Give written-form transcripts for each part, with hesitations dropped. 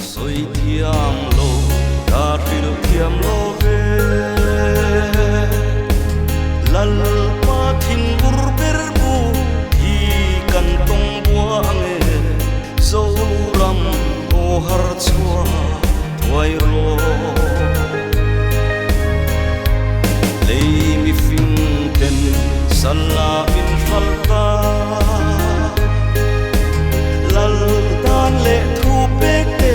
sawi thiam lo ka hrilh thiam lo ve Lalpa thinur ber bu hi kan tawng bua ange Zoram aw har chhuah thuai rawh Lei mifing ten sala min hralh ta Lal dan leh thu pek te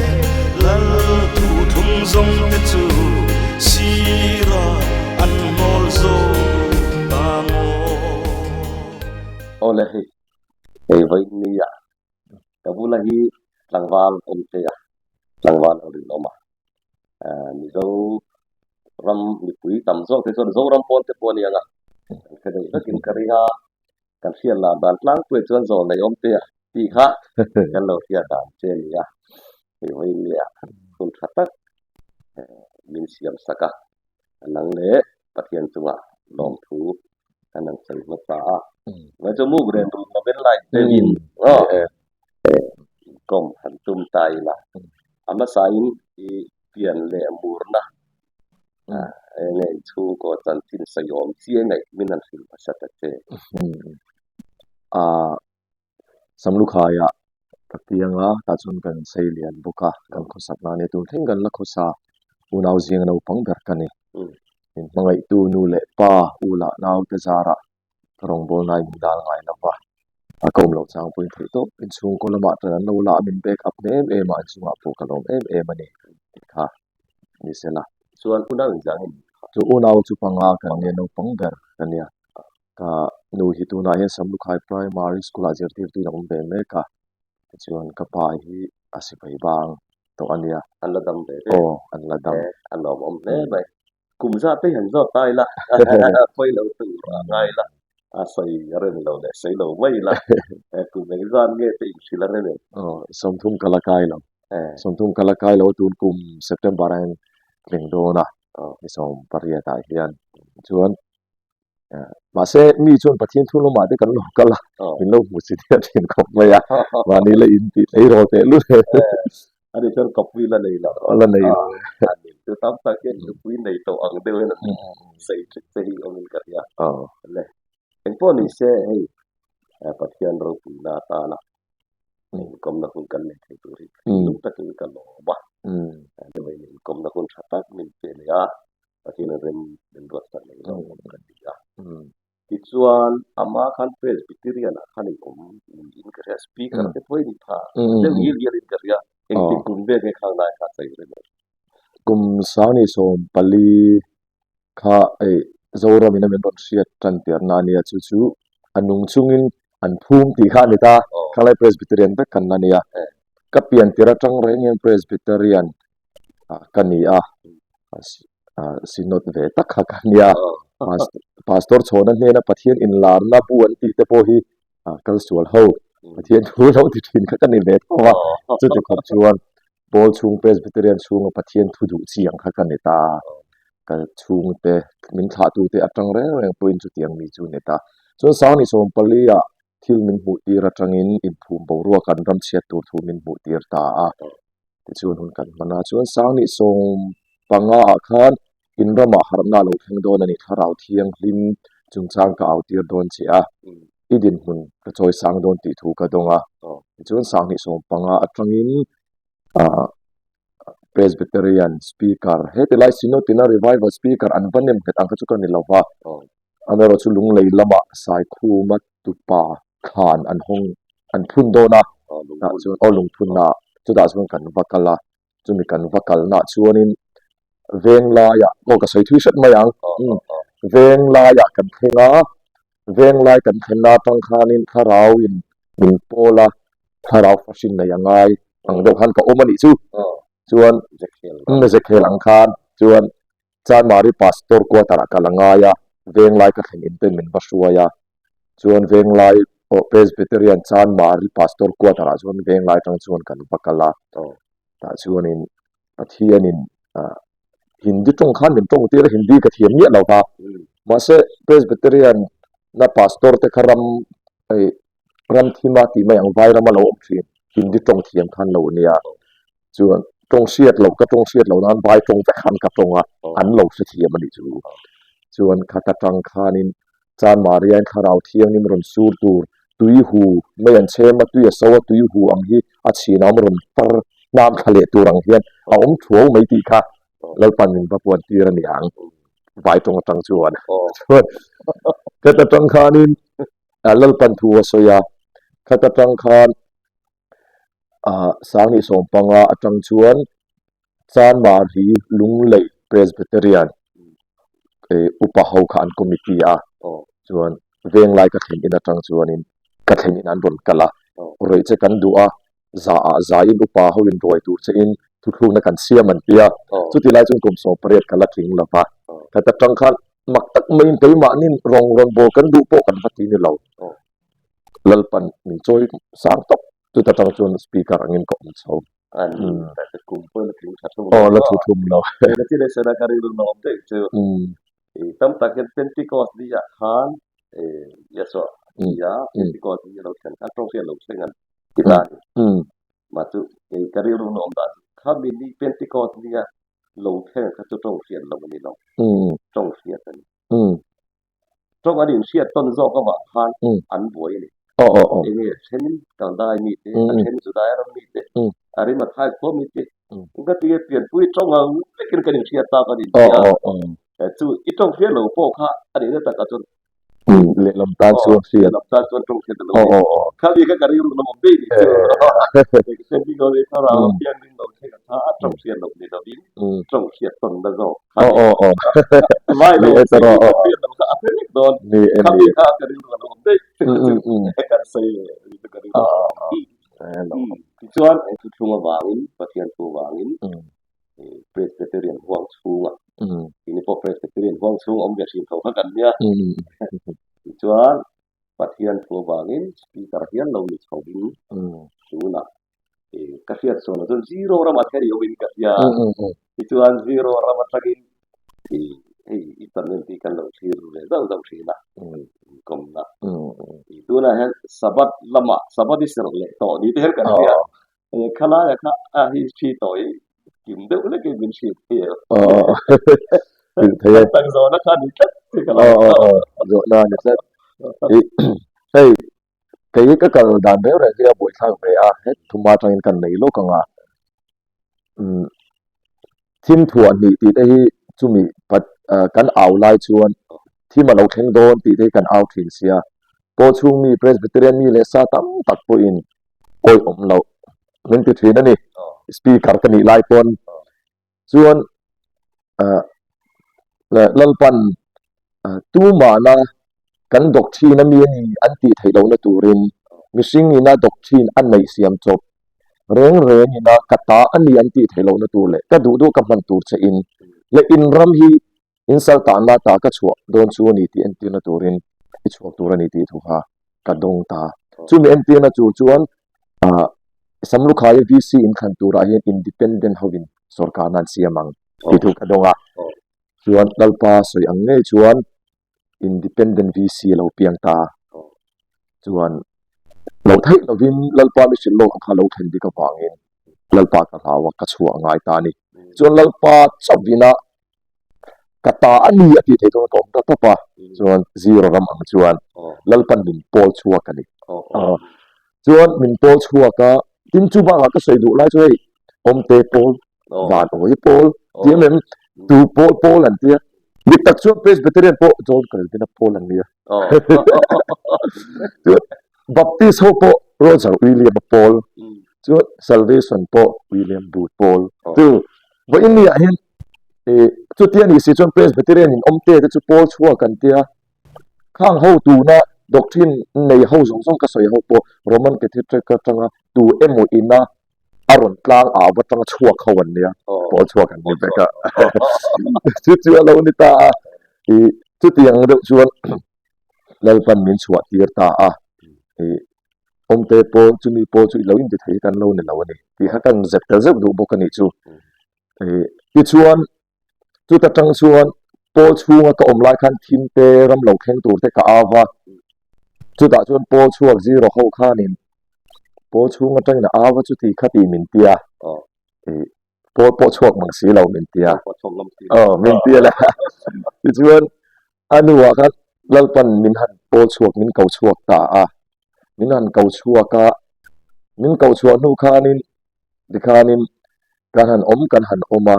Lal thu thlung zawng te chu sira an hnawl zo ta maw. Awle hei, hei vawiin nia ka bula hi tlangval awm che a, tlangval ang rinawm a, Mizo ram mipui tam zawk te chuan Zoram pawn te pawh a ni ang a, kan hre deuh vekin ka ring a, kan hriat lah dan tlangpuiah chuan zawl nei awm te a tih kha kan lo hriat dan che a ni a, hei vawiin nia hun tha tak min siam sak a, nang leh Pathian chungah lawmthu kan han sawi hmasa a, ngai chu muk ren run lovin light deuhin inkawm han tum ta ila, a hmasain i pian leh murna enge inchhungkaw chanchin sawiawm chiai ngaih min han hrilh hmasa ta che. Samlukhaiah ka piang a, tah chuan kan sei lian bawk a, kan khawsak na ania tun thleng kan la khawsa unau zinga naupang ber ka ni. Min hmangaihtu nu leh pa u lah naute zarah ka rawngbâwl nai min dal ngai lo va, a ka awm loh chang pawhin theih tawp inchhungkaw lamah tan an lo la a, min back up em em a, inchungah pawh ka lawm em em a ni tih kha ni sela. Chuan unau inzang in Chu unau chu panga kan nia naupang ber ka nia. Ka nu hi tunah hian Samlukhai Primary School ah zirtirtu in a awm ve mek a, tichuan ka pa hi a sipai bang tawh a nia. An la dam ve ve. Aw, an la dam. A lawmawm hle mai. Kum zat te hi han zawt ta ila, pawi lo tur a ngai ila, a sawi a rem lo leh sawi lo mai ila, kum engzat nge te inhrilh a rem em? Aw, sawmthum ka la kai lo. Sawmthum ka la kai lo tun kum September ah hian tling dawn a, ni 18 ah hian chuan Mahse, mi chuan Pathian thu lamah te kan lo kal a, min lo hmu chi diah thin khawp mai a, mahni la in tih tlei rawh teh lut e. Ani chuan kawppui la nei lo. La nei lo e. Ani chu tam tak hian nupui nei tawh ang deuh hian an sawi thin che hi awmin ka hria. Le, engpawh ni se hei Pathian ropuina atana inkawmna hun kan nei thei tur hi lung takin ka lawm a. Deuhin inkawmna hun tha tak min pe leh a. Pathian rem min ruat sak leh zawk awm ka ti a. Tichuan ama khan Presbyterian ah khan i awm niin ka hria, speaker te pawh i ni pha deuh ngil ngil in ka hria, engtik kum vel nge khang lai kha sawi reng em? Kum 2014 kha hei Zoram in a min rawn hriat tan tirna a nia, chu chu a nung chungin an phum tih kha a ni ta, khanglai Presbyterian vek kan la nia, ka pian tir atang reng hian Presbyterian ka ni a, synod ve tak kha ka nia, pastor chhawna hnena Pathian inlarna bu an tih te pawh hi kal sual ho Pathian thu lo ti thin kha ka ni ve tho a, chuti khawp chuan Paul chhung Presbyterian chhunga Pathian thu duh chi ang kha ka ni ta, ka chhungte min thlahtute atang reng reng pawhin chutiang mi chu ni ta. Chuan 2014 ah thil min hmuh tir atangin inphum boruak an ram chhiat tur thu min hmuh tir ta a. Tichuan hun kan hman a, chuan 2015 ah khan in ramah harhna a lo thleng dawn a ni, Thlarau Thianghlim chungchang ka au tir dawn che a, i dinhmun ka chawi sang dawn tih thu ka dawng a. Tichuan 2015 atangin ah Presbyterian Speaker, heti lai Synod ina Revival Speaker an va nem nghet ang kha chu ka ni lo va, amaherawhchu Lunglei lamah Saikhuma tupa khan an hawng an phun dawn a, tah chuan aw lungphunna chutah chuan kan va kal a, chumi kan va kalnaah chuanin veng laiah aw ka sawi thui hret mai ang veng laiah kan thleng a, veng lai kan thlenna atang khanin thlarauin min pawl a, thlarau fahrin nei a ngai ang deuh khan ka awm a nih chu, chuan Zekhel ang khan chuan Chanmari Pastor quarter ah kal a ngai a, Venglai ka thlen in ten min va hruai a, chuan Venglai aw Presbyterian Chanmari Pastor quarter ah chuan Venglai atang chuan kan va kal a, tah chuanin Pathianin ah Hindi tawng khan min tawng tir a, Hindi ka thiam miah lo va, mahse Presbyterian na Pastor te kha ram hei ram thima tih mai ang vai rama lo awm thin Hindi tawng thiam khan lo nia, chuan. Tawng hriat loh ka tawng hriat loh nan vai tawng vek khan ka tawng a, an lo hrethiam a nih chu. Chuan khat atang khanin Chanmariain thlarau thianghlim rawn sur tur tui hu mai an chhem a, tui a so a, tui hu ang hi a chhin a awm rawn far hnam thla leh tur ang hian a awm thuau mai tih kha Lalpan min va puan tir a ni ang vai tawng atang chuan. Chuan khat atang khanin Lalpan thu a sawi a, khat atang khan Sangni sawmpanga atang chuan Chanmari Lunglei Presbyterian upa ho kha an committee a, chuan Venglai ka thlen in atang chuanin ka thlen in an rawn kal a, rawih che kan duh a, za ah za in upa ho in ruai tur che in thuthlukna kan siam an ti a, chuti lai chuan kum 18 ka la tling lo va, khat atang khan mak tak maiin keimahnin rawng rawn bawl kan duh pawh kan va ti ni lo. Lalpan min chawi sang tawp chuta tang chuan speaker angin ka awm chho. An kum pawh la tling tha thum lo. Aw la thu thum lo. Hei thil ei sawi na ka rilru na awm daih chu. Tam tak hian Pentecost ni ah khan Yeshua tia Pentecost ni a lo thlen khan tawng hriat lo thleng an ti ta a ni. Mah chu kei ka rilru na awm dan chu khami ni Pentecost ni a lo thleng kha chu tawng hriat lo a ni lo. Tawng hriat a ni. Tawng an inhriat tawn zawk avang khan an buai a ni. Eng nge thenin Kaldai mite, a then Judai ram mite, Arimathai khua mite, engati nge pianpui tawng ang vekin kan inhriat tak a ni tia chu i tawng hriat lo pawh kha a nihna takah chuan lehlam tan chuan hriat lehlam tan chuan tawng hriat a lo ni. Khami kha ka rilru lam awm daih ni chu. Pentecost thlarau thianghlim lo thleng a tha a tawng hriat loh ni lovin tawng hriat tawn na zawk. Vai lo kha a hre vek dawn. Khami kha ka rilru a lo awm daih kan sawi ve ka rilru. Tichuan thuthlung avangin Pathian thu avangin Presbyterian huang chhunga ini pawh Presbyterian huang chhung awm ve thin tho kha kan nia. Tichuan Pathian thu avangin speaker hian lo ni chho in tunah ka hriat sawn ah chuan zero ramah hian i awm in ka hria tichuan zero ram atangin hei i channel hi kan lo thlir ve zauh zauh thin a inkawmna tunah hian Sabbath lamah Sabbath i serh leh tawh ni te hian kan hria khalaiah kha a history tawh i kim deuh hlekin min hrilh thei em hrilh thei e tak zawhna kha ni tlat che ka lo zawhna ni tlat hei kei hi ka kal dan reng reng hi a buaithlak ve a he thuma atangin kan nei lawk ang a thim thuah hnih tih te hi chumi pat kan au lai chuan thim a lo thleng dawn tih te hi kan au thin sia pawh chhung mi Presbyterian mi leh sa tam tak pawhin awih awm loh min ti thin a ni speaker ka nih lai pawn chuan Lalpan tumahna kan doctrine a mi a ni an tih theih lohna turin mihring ina doctrine a neih siam chawp reng reng ina ka ta a ni an tih theih lohna tur leh ka duh duh ka hman tur che in leh in ram hi in sal tahna ta ka chhuah dawn chu a ni tih entirna turin i chhuak tur a ni tih thu kha ka dawng ta. Chumi entirna tur chuan Samlukhaia VC inthlan turah hian independent hovin sorkarna an siam ang tih thu ka dawng a. Chuan Lalpa sawi ang ngei chuan independent VC a lo piang ta. Chuan lo theih lovin Lalpa mi hrilh lawk ang kha lo thlen dik avangin Lalpa ka hlau a, ka chhuah a ngai ta a ni. Chuan Lalpa chauhvina ka ta a ni a tih theih dawn ka awm ta tawp a chuan zero ram ang chuan Lalpan min pawl chhuak a ni chuan min pawl chhuak a tin chu bakah ka sawi duh lai chu hei awmte pawl van awi pawl ti em em tu pawl pawl an tia dik tak chuan Presbyterian pawh John Calvin-a pawl an nia chuan Baptist ho pawh Roger William-a pawl chuan Salvation pawh William Booth pawl chu vawiin ah hian eh chutia ni si chuan Presbyterian in awm te te chu pawl chhuak an tia khang ho tuna doctrine nei ho zawng zawng ka sawi ho pawh Roman Catholic atanga tu emaw ina a rawn tlang au atanga chhuak ho an nia pawl chhuak an ni vek a chu chu a lo ni ta a ih chutiang deuh chuan Lalpan min chhuah tir ta a ih awmte pawl chumi pawl chu i lo inti thei kan lo ni lo a ni tih kha kan zep tel zeuh duh bawk a nih chu. Tichuan, chuta tang chuan pawl chhunga ka awm lai khan thim te, ram lo thleng tur te ka au va. Chutah chuan pawl chhuak zero ho khanin pawl chhung atangin a au va chuti kha tih min ti a. Pawl pawh chhuak mang si lo min ti a. Aw min ti a le. Tichuan a hnuah khan Lalpan min han pawl chhuak min ko chhuak ta a. Min han ko chhuak a, min ko chhuah hnu khanin tikhanin kan han awm kan han awm a.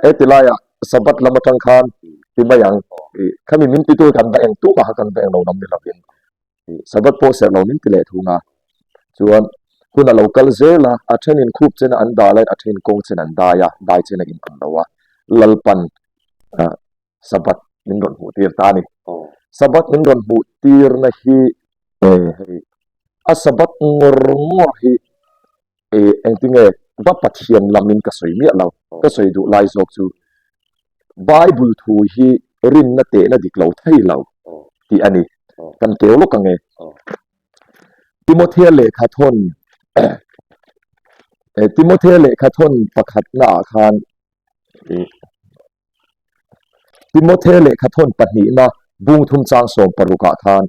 Heti laiah Sabbath lam atang khan ti mai ang. Khami min titu kan va eng tumah kha kan va eng lo lam ni lovin Sabbath pawh serh lo min ti leh thung a. Chuan hun a lo kal zel a, a thenin khup chena an dah laiin a thenin kawng chen an dai a, dai chen a inang lo a. Lalpan Sabbath min rawn hmuh tir ta a ni. Sabbath min rawn hmuh tirna hi hei a Sabbath ngawr ngawr hi engtinge va Pathian lamin ka sawi miah lo. Ka sawi duh lai zawk chu Bible thu hi rinna tehna dik lo thei lo tih a ni. Kan keu lawk ang e. Timothea lehkha thawn Timothea lehkha thawn pakhatna ah khan Timothea lehkha thawn pahnihna bung thum chang 16 ah khan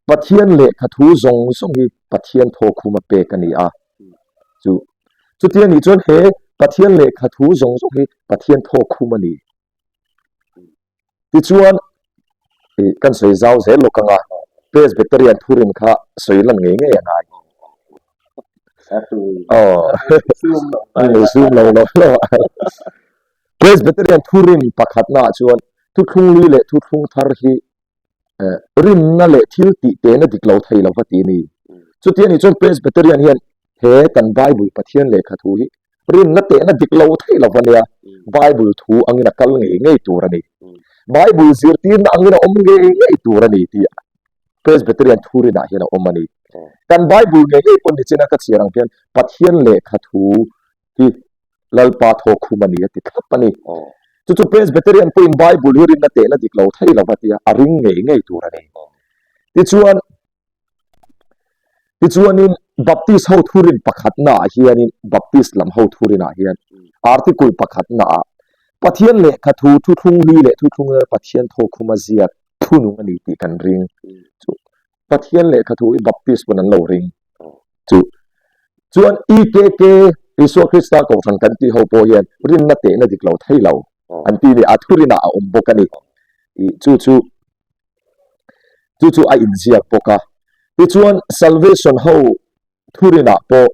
Pathian lehkha thu zawng zawng hi Pathian thawkhum a pek a ni a. Chu chutia nih chuan he Pathian lehkha thu zawng zawng hi Pathian thawkhum a ni. Tichuan kan sawi zau zel lawk anga Presbyterian thurin kha sawi lan ngei ngei a ngai. Sum lo lo lo. Presbyterian thurin pakhatna ah chuan thuthlung lui leh thuthlung thar hi rinna leh thil tih tehna dik lo thei lo va ti a ni. Chuti a nih chuan Presbyterian hian he kan Bible Pathian lehkha thu hi rinna tehna dik lo thei lo va nia, Bible thu angin a kal ngei ngei tur a ni. Bible zirtirna angin a awm ngei ngei tur a ni tih Presbyterian thurinah hian a awm a ni. Kan Bible ngei ngei pawh nichina ka chhiar ang hian Pathian lehkha thu hi Lalpa thawkkhum a ni a ti thlap a ni. Chu chu Presbyterian pawhin Bible hi rinna tehna dik lo thei lo va tia a ring ngei ngei tur a ni. Tichuan, tichuanin Baptist ho thurin pakhatna ah hianin Baptist lam ho thurin ah hian article pakhatna ah Pathian lehkha thu thuthlung hlui leh thuthlung hlui Pathian thawkkhum a ziak thunung a ni tih kan ring. Chu Pathian lehkha thu hi Baptist pawn an lo ring. Chu chuan EKK Isua Krista Kohhran kan tih ho pawh hian rinna tehna dik lo thei lo an ti ni a thurinah a awm bawk a ni. Chu chu chu chu a inziak bawk a. Tichuan Salvation ho thurinah pawh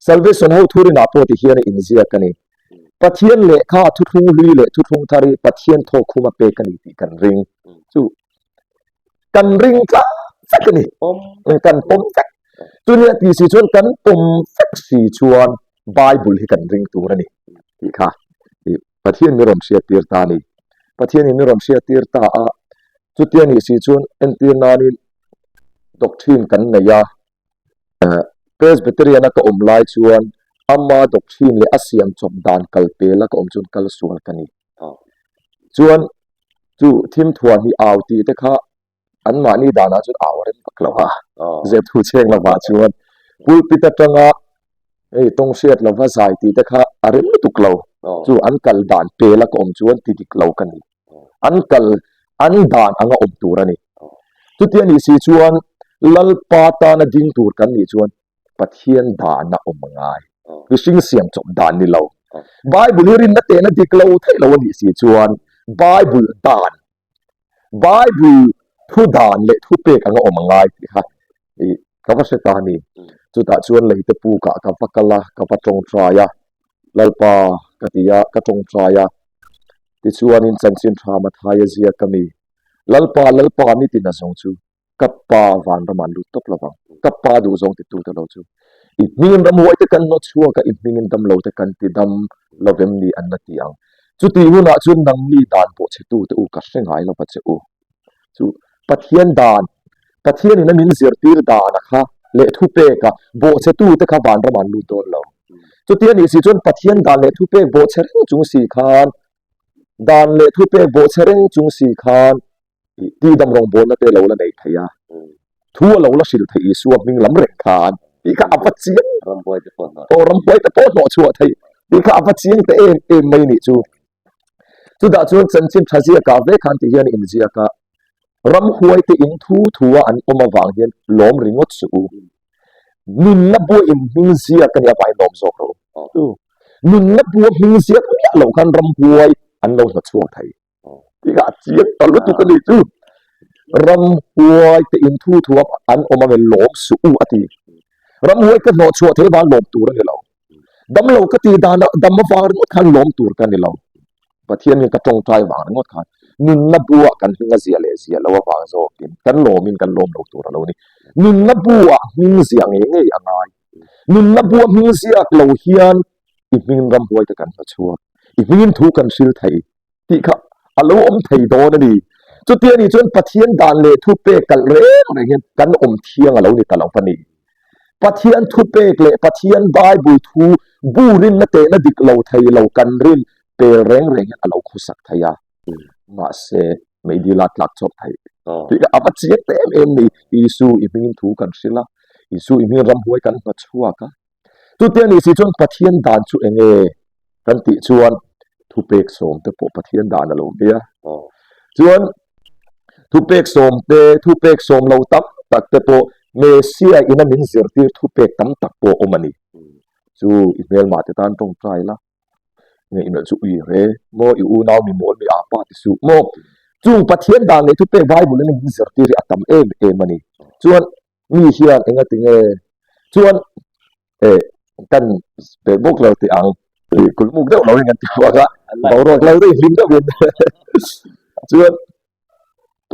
Salvation ho thurinah pawh ti hian a inziak a ni. Pathian lehkha thuthlung hlui leh thuthlung thar hi Pathian thawkkhum a pek a ni tih kan ring. Chu kan ring tlang vek a ni. Kan pawm vek. Chunia tih si chuan kan pawm vek si chuan Bible hi kan ring tur a ni tih kha Pathian mi rawn hriattir ta a ni. Pathianin mi rawn hriattir ta a, chutia nih si chuan entir nanin doctrine kan nei a, Presbyterian a ka awm lai chuan ama doctrine leh a siam chawp dan kal pel a ka awm chuan kal sual ka ni. Chuan chu thim thuan hi au tih te kha anmahni danah chuan au a rem vak lo a, zep thu chheng lovah chuan pulpit atanga hei tawng hriat lova zai tih te kha a rem lutuk lo. Chu an kal dan pel a ka awm chuan ti dik lo ka ni. An kal an dan anga awm tur a ni. Chutia nih si chuan Lalpa tana ding tur kan nih chuan Pathian dan a awm a ngai. Mihring siam chawp dan ni lo. Bible hi rinna tehna dik lo theih lo a nih si chuan Bible dan, Bible thu dan leh thu pek anga awm a ngai tih kha i ka va hre ta a ni. Chutah chuan leite pukah ka va kal a, ka va tawngtai a, Lalpa ka ti a, ka tawngtai a. Tichuanin chanchin tha Mathaia ziak ka mi, Lalpa, Lalpa nitin a zawng chu ka pa vanram ah lut tawp lovang, ka pa duhzawng ti tu te lo chu i hmingin ramhuai te kan hnawt chhuak a, i hmingin damlo te kan ti dam lovem ni an la ti ang. Chutih hunah chuan nangni dan pawh chhe tu te u ka hre ngai lova che u. Chu Pathian dan, Pathianin a min zirtir dan a kha leh thupek a bawhchhe tu te kha vanram ah an lut dawn lo. Chutia nih si chuan Pathian dan leh thupek bawhchhe reng chung si khan, dan leh thupek bawhchhe reng chung si khan Tihdam rawngbawlna te lo la nei thei a, thu a lo la hrilh theih Isua hming lam reng khan tih kha a va chiang. Rambuai te pawh hnawh. Aw rambuai te pawh hnawh chhuah theih tih kha a va chiang ta em em mai nih chu. Chutah chuan chanchin tha ziakah ve khan tih hian a inziak a, ramhuai te in thu thu a an awm avang hian lawm ringawt suh u. Nunna buai in hming ziak a nih avangin lawm zawk rawh u. Nunna bu a hming ziak miah loh khan ramhuai an lo hnawchhuak thei. Tih kha a chiang ta lutuk a nih chu. Ramhuai te in thu thu a an awm ang e lawm suh u a ti. Ramhuai ka hnawhchhuah thei vang lawm tur a ni lo. Damlo ka tih dan ah dam avang ringawt khan lawm tur ka ni lo. Pathian hian ka tawngtai vang ringawt khan nunna bu ah kan hming a zia leh zia lo avang zawkin kan lawmin kan lawm lo tur a lo ni. Nunna bu ah hming ziah ngei ngei a ngai. Nunna bu a hming ziak lo hian i hmingin ramhuai te kan hnawchhuak, i hmingin thu kan hril thei. tih kha a lo awm thei dawn a ni. Chutia nih chuan Pathian dan leh thupek kalh reng reng hian kan awm thiang a lo ni ta lo va ni. Pathian thupek leh Pathian Bible thu bu rinna tehna dik lo thei lo kan rin pel reng reng hian a lo khawsak thei a. Mahse, meidila tlak chawp thei tih kha a va chiang ta em em ni. Isu i hmingin thu kan hrilh a, Isu i hmingin ramhuai kan hnawchhuak a. Chutia nih si chuan Pathian dan chu eng nge kan tih chuan thupek sawm te pawh Pathian dan a lo nia. Chuan thupek sawm te, thupek sawm lo tam tak te pawh Messia ina min zirtir thupek tam tak pawh a awm a ni. Chu i hmelmah te tan tawngtai la, nge i melh chu ui re maw, i unau mi mawl mi apa ti suh maw. Chung Pathian dan leh thupek Bible ina min zirtir hi a tam em em a ni. Chuan Mi hian enga tinge chuan eh kan pe bawk lo tih ang tih kulhmuk deuh lo in kan ti bawk a, boruak lo deuh hlim deuh in chuan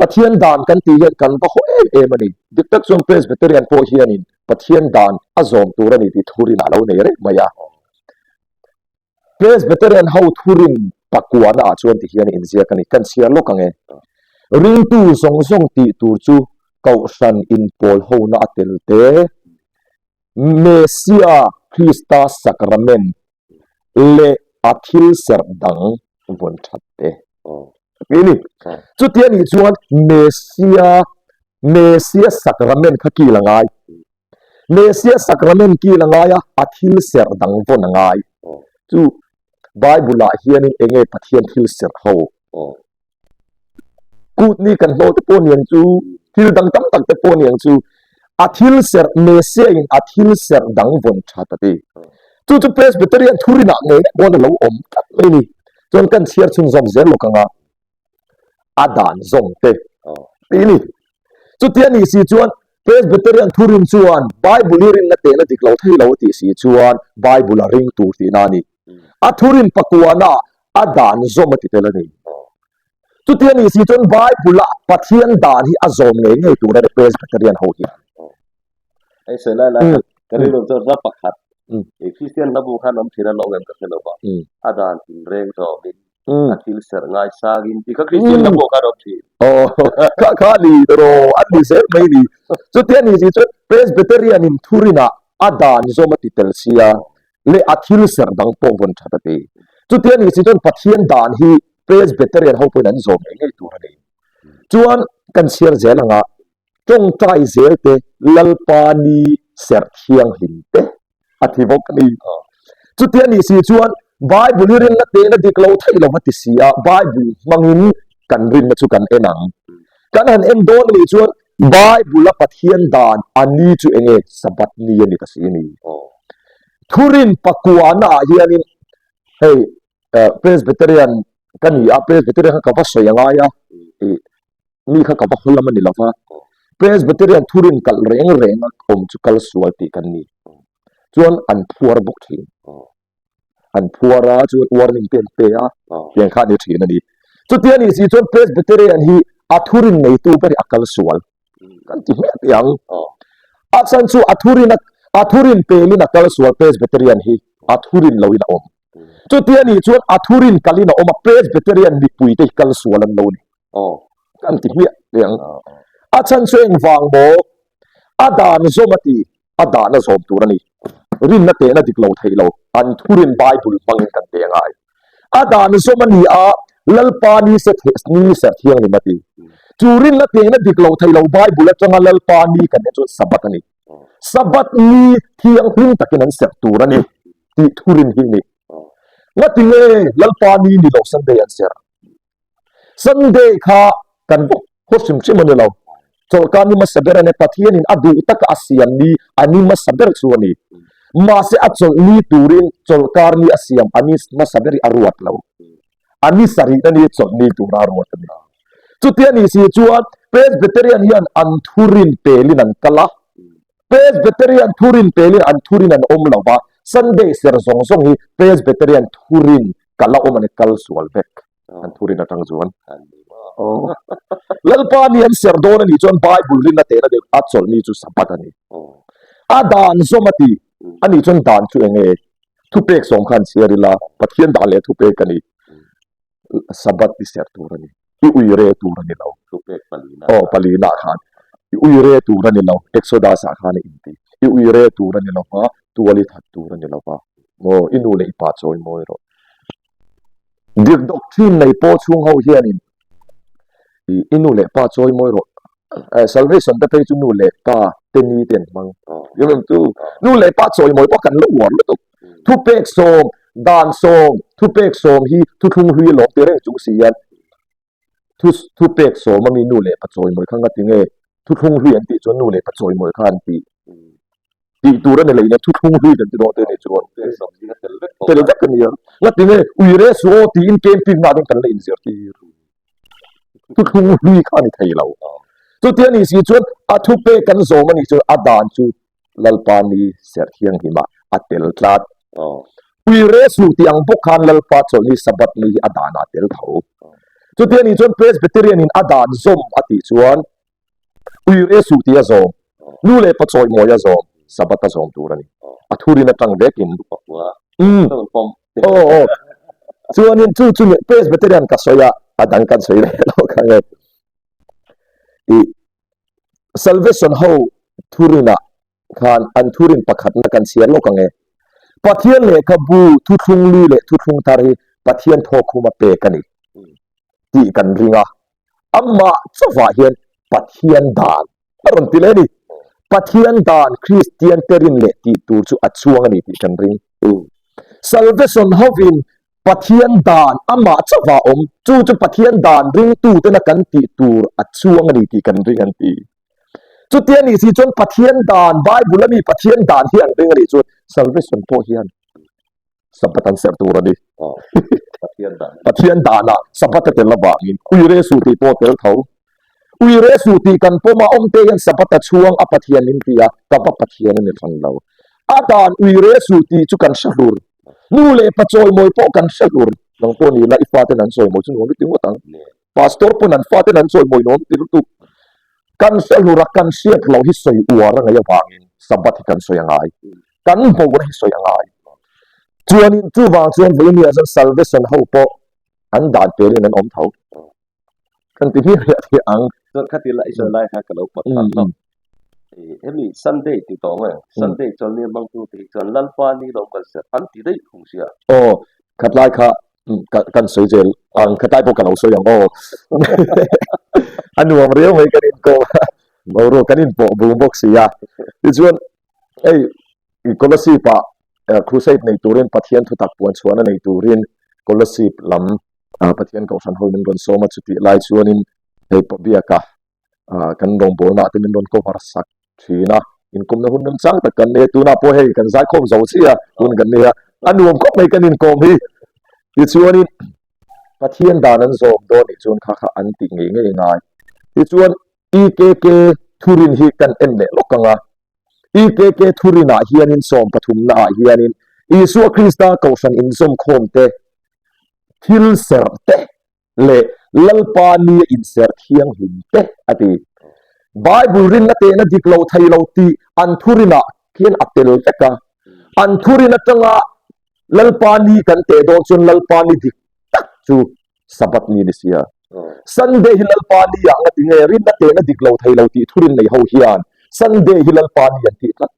Pathian dan kan tih hian kan va haw em em a ni. Dik tak chuan Presbyterian pawh hianin Pathian dan a zawm tur a ni tih thurin a lo nei reng mai a. Presbyterian ho thurin pakuana ah chuan ti hian inziak a ni. Kan chhiar lawk ang e. Ringtu zawng zawng tih tur chu Kohhran inpawl hona a tel te, Messia Krista Sacrament leh a thil serh dang vawn that te. Ti ni. Chutia nih chuan Messia Messia Sacrament kha kil a ngai. Messia Sacrament kil a ngai a, a thil serh dang vawn a ngai. Chu Bible ah hianin enge Pathian thil serh ho? Kut ni kan hlawh te pawh niang chu, thil dang tam tak te pawh niang chu, a thil serh, Messia in a thil serh dang vawn that a ti. Chu chu Presbyterian thurinah ngei pawn a lo awm tlat mai ni. Chuan kan chhiar chhunzawm zel lawk ang a. a dan zawng te ti ni. Chutia ni si chuan Presbyterian thurin chuan Bible hi rinna tehna dik lo thei lo a tih si chuan Bible a ring tur tihna a ni. A thurin pakuana a dan zawm a ti tel a ni. Chutia ni si chuan Bible a Pathian dan hi a zawm ngei ngei tur a ni Presbyterian ho hian. Hei sawi lai lai khan ka rilru chuan hla pakhat Kristian hla bu khan awm thin a lo awm em ka hre lo va, a dan tinreng zawmin a thil serh ngai sangin tih kha Kristian hla pawh khan awm thin. Aw kha kha ni rawh an ni zel mai ni. Chutia ni si chuan Presbyterian in thurinah a dan zawm a ti tel sia leh a thil serh dang pawh vawn that a ti. Chutia ni si chuan Pathian dan hi Presbyterian ho pawhin an zawm ngei ngei tur a ni. Chuan kan chhiar zel anga Tawngtai zel te Lalpa ni serh thianghlim te a thi bawk a ni. Chutia nih si chuan Bible hi rinna tehna dik lo theih lo a ti si a, Bible hmangin kan rinna chu kan en ang. Kan han en dawn a nih chuan Bible a Pathian dan a ni chu eng nge Sabbath ni a ni ta si a ni. Thurin pakuana ah hianin hei Presbyterian ka ni a, Presbyterian kha ka va sawi a ngai a, Mi kha ka va haw lam a ni lo va, Presbyterian thurin kalh reng reng a awm chu kal sual tih kan ni. Chuan an phuar bawk thin. An phuar a, chuan warning te an pe a, tiang kha a ni thin a ni. Chutia nih si chuan Presbyterian hi a thurin neitu ber hi a kal sual kan ti hmiah teh ang. A chhan chu a thurin a thurin pelin a kal sual Presbyterian hi a thurin loin a awm. Chutia nih chuan a thurin kalin a awm a, Presbyterian mipuite hi kal sual an lo ni. Aw, kan ti hmiah teh ang. A chhan chu engvang maw? A dan zawm a ti, a dahna zawm tur a ni. Rinna tehna dik lo theih lo, an thurin Bible hmangin kan teh angai. A dan zawm a ni a, Lalpa ni se ni serh thianghlim a ti. Chu rinna tehna dik lo theih lo Bible atanga Lalpa ni kan en chuan Sabbath a ni. Sabbath ni thianghlim takin an serh tur a ni tih thurin hi a ni. Ngatinge Lalpa ni ni lo Sunday an serh? Sunday kha kan bawk haw hrim hrim a ni lo. Chawlhkar ni hmasa ber a ni. Pathianin a duh taka a siam ni a ni hmasa ber chu a ni. Mahse a chawlh ni turin chawlhkar ni a siam a ni hmasa ber hi a ruat lo. A ni sarihna ni chawlh ni tura a ruat a ni. Chutia ni si chuan Presbyterian hian an thurin pelin an kal a, Presbyterian thurin pelin an thurin an awm lo va, Sunday ser zawng zawng hi Presbyterian thurin kal a awm a ni, kal sual vek an thurin atang chuan. Lalpa ni an ser dawn a nih chuan Bible rinna tehna deuh a chawlh ni chu Sabbath a ni. A dan zawm a ti a nih chuan dan chu eng nge? Thupek sawm khan chhiar ila Pathian dan leh thupek a ni. Sabbath i serh tur a ni. I ui re tur a ni lo. Thupek palina. Aw palina khan i ui re tur a ni lo. Exodus ah khan a inti. I ui re tur a ni lo va, tual i that tur a ni lo va. Maw i nu leh i pa chawi mawi rawh. Dik doctrine nei pawh chhung ho hianin i nu leh pa chawi mawi rawh. Salvation te phei chu nu leh pa te ni te an hmang. Chu nu leh pa chawi mawi pawh kan lo uar lutuk. Thupek sawm, dan sawm, thupek sawm hi thuthlung hlui a lawm ti reng chung si hian thu thupek sawm ami nu leh pa chawimawi kha ngati nge thuthlung hlui an tih chuan nu leh pa chawimawi kha an tih tih tur a ni leh ina thuthlung hlui kan ti dawn te ni chuan tel vek a nia ngati nge ui re su aw tiin camping na ten kan la inzirtir thuthlung hlui kha a ni thei lo chutia ni si chuan a thupek kan zawm a nih chuan a dan chu Lalpa ni serh thianghlim ah a tel tlat. Ui re suh tih ang bawk khan Lalpa chawlhni Sabbath ni hi a dan ah a tel tho. Chutia ni chuan Presbyterian in a dan zawm a tih chuan ui re suh tih a zawm, nu leh pa chawimawi a zawm, Sabbath a zawm tur a ni. A thurin atang vekin. Umm. Aw aw. Chuanin chu chu Presbyterian ka sawi a, a dang kan sawi leh lo kha nge. I Salvation ho thurinah khan an thurin pakhatna kan chhiar lawk ang e. Pathian lehkhabu thuthlung lui leh thuthlung thar hi Pathian thawkkhuma pek a ni tih kan ring a, amah chauhah hian Pathian dan a rawn ti leh a ni. Pathian dan Kristian te rin leh tih tur chu a chuang a ni tih kan ring. Salvation hovin Pathian dan amah chauhah awm, chu chu Pathian dan ringtutena kan tih tur a chuang a ni tih kan ring an ti. Chutia nih si chuan Pathian dan, Bible a mi Pathian dan hi an ring a nih chuan salvation pawh hian Sabbath an serh tur a ni. Pathian danah Sabbath a tel avangin Uire suh tih pawh a tel tho. Uire suh tih kan pawm a, awmte hian Sabbath a chhuang a Pathian min ti a, ka va Pathian a ni hran lo. A dan uire suh tih chu kan hre hlur. Nu leh pa chawimawi pawh kan hre hlur. Nang pawh ni la i faten an chawimawi chu nuam i ti ngawt ang. Pastor pawn an faten an chawimawi nuam i ti lutuk. Kan hre hlur a, kan hriat loh hi sawi uar a ngaih avangin Sabbath hi kan sawi a ngai. Kan hmuhna hi sawi a ngai. Chuanin chuvang chuan vawinia chuan salvation ho pawh an dan pelin an awm tho. Kan ti hmiah hmiah thei ang. Chuan khati lai sawi lai kha ka lo pawt phah hlawm. Hemi Sunday ti tawh nge? Sunday chuan ni hmang tu te hi chuan Lalpa ni lawm kan serh an ti daih thung sia. Aw, khatlai kha kan sawi zel ang, khatlai pawh ka lo sawi ang aw. A nuam riau mai kan inkawm a, boruak kan inpawh bung bawk si a. Tichuan hei Kolasib ah crusade nei turin Pathian thutak puan chhuahna nei turin Kolasib lam Pathian Kohhran ho min rawn sawm a, chutih lai chuanin hei Pabiaka kan rawngbawlna ah te min rawn cover sak thin a, inkawmna hun remchang tak kan nei a, tunah pawh hei kan zaikhawm zo chiah a hun kan nei a, a nuam khawp mai kan inkawm hi. Tichuanin Pathian dan an zawm dawn nih chuan kha kha an tih ngei ngei ngai. Tichuan EKK thurin hi kan en leh lawk ang a, EKK thurinah hianin sawmpathumnaah hianin Isua Krista Kohhran inzawmkhawmte thil serh te leh Lalpa nia inserh thianghlim te a ti. Bible rinna tehna dik lo thei lo tih an thurinah khian a tel vek a. An thurin atanga Lalpa ni kan teh dawn chuan Lalpa ni dik tak chu Sabbath ni ni sia. Sunday hi Lalpa ni ah nga ti nge rinna tehna dik lo thei lo tih thurin nei ho hian Sunday hi Lalpa ni an tih tlat.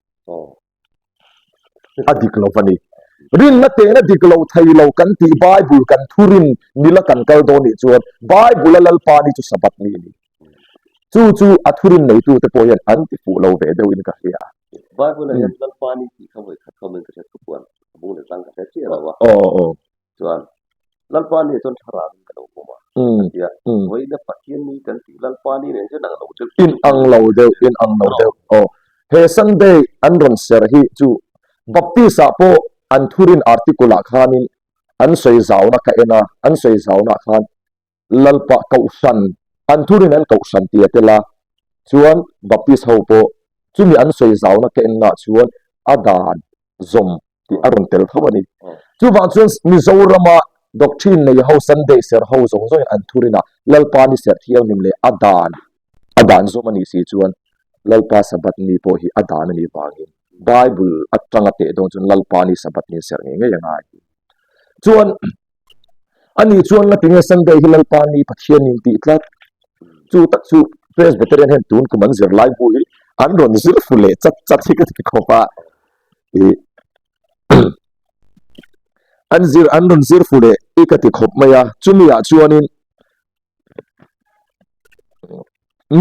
A dik lo va ni. Rinna tehna dik lo thei lo kan tih Bible kan thurin nila kan kal dawn nih chuan Bible a Lalpa ni chu Sabbath ni a ni. Chu chu a thurin neitu te pawh hian an ti fuh lo ve deuhin ka hria. Bible ah hian Lalpa ni tih kha vawi khat khawm in ka hriat ka puan a bung leh tlang ka hre chiah lo a. Chuan Lalpa ni ah chuan thlarau in ka lo pawm a, a ti a. Vawiina Pathian ni kan tih Lalpa ni nen chuan ang lo deuh. In ang lo deuh, in ang lo deuh. Aw, he Sunday an rawn serh hi chu Baptist ah pawh an thurin article ah khanin an sawi zauna ka en a, an sawi zauna ah khan Lalpa Kohhran an thurin an Kohhran tih a tel a, chuan Baptist ho pawh chumi an sawi zauna ka en ah chuan a dan zawm tih a rawn tel tho a ni. Chuvang chuan Mizorama doctrine nei ho Sunday serh ho zawng zawngin an thurin ah Lalpa ni serh thianghlim leh a dan a dan zawm a nih si chuan Lalpa Sabbath ni pawh hi a dan a nih vangin Bible atanga teh dawn chuan Lalpa ni Sabbath ni serh ngei ngei a ngai. Chuan ani chuan ngatinge Sunday hi Lalpa ni Pathian in tih tlat chu tak chu Presbyterian hian tun kum an zirlai bu hi an rawn zir fu leh chat chat hi ka ti khawp a ih an zir an rawn zir fu leh i ka ti khawp mai a chumi ah chuanin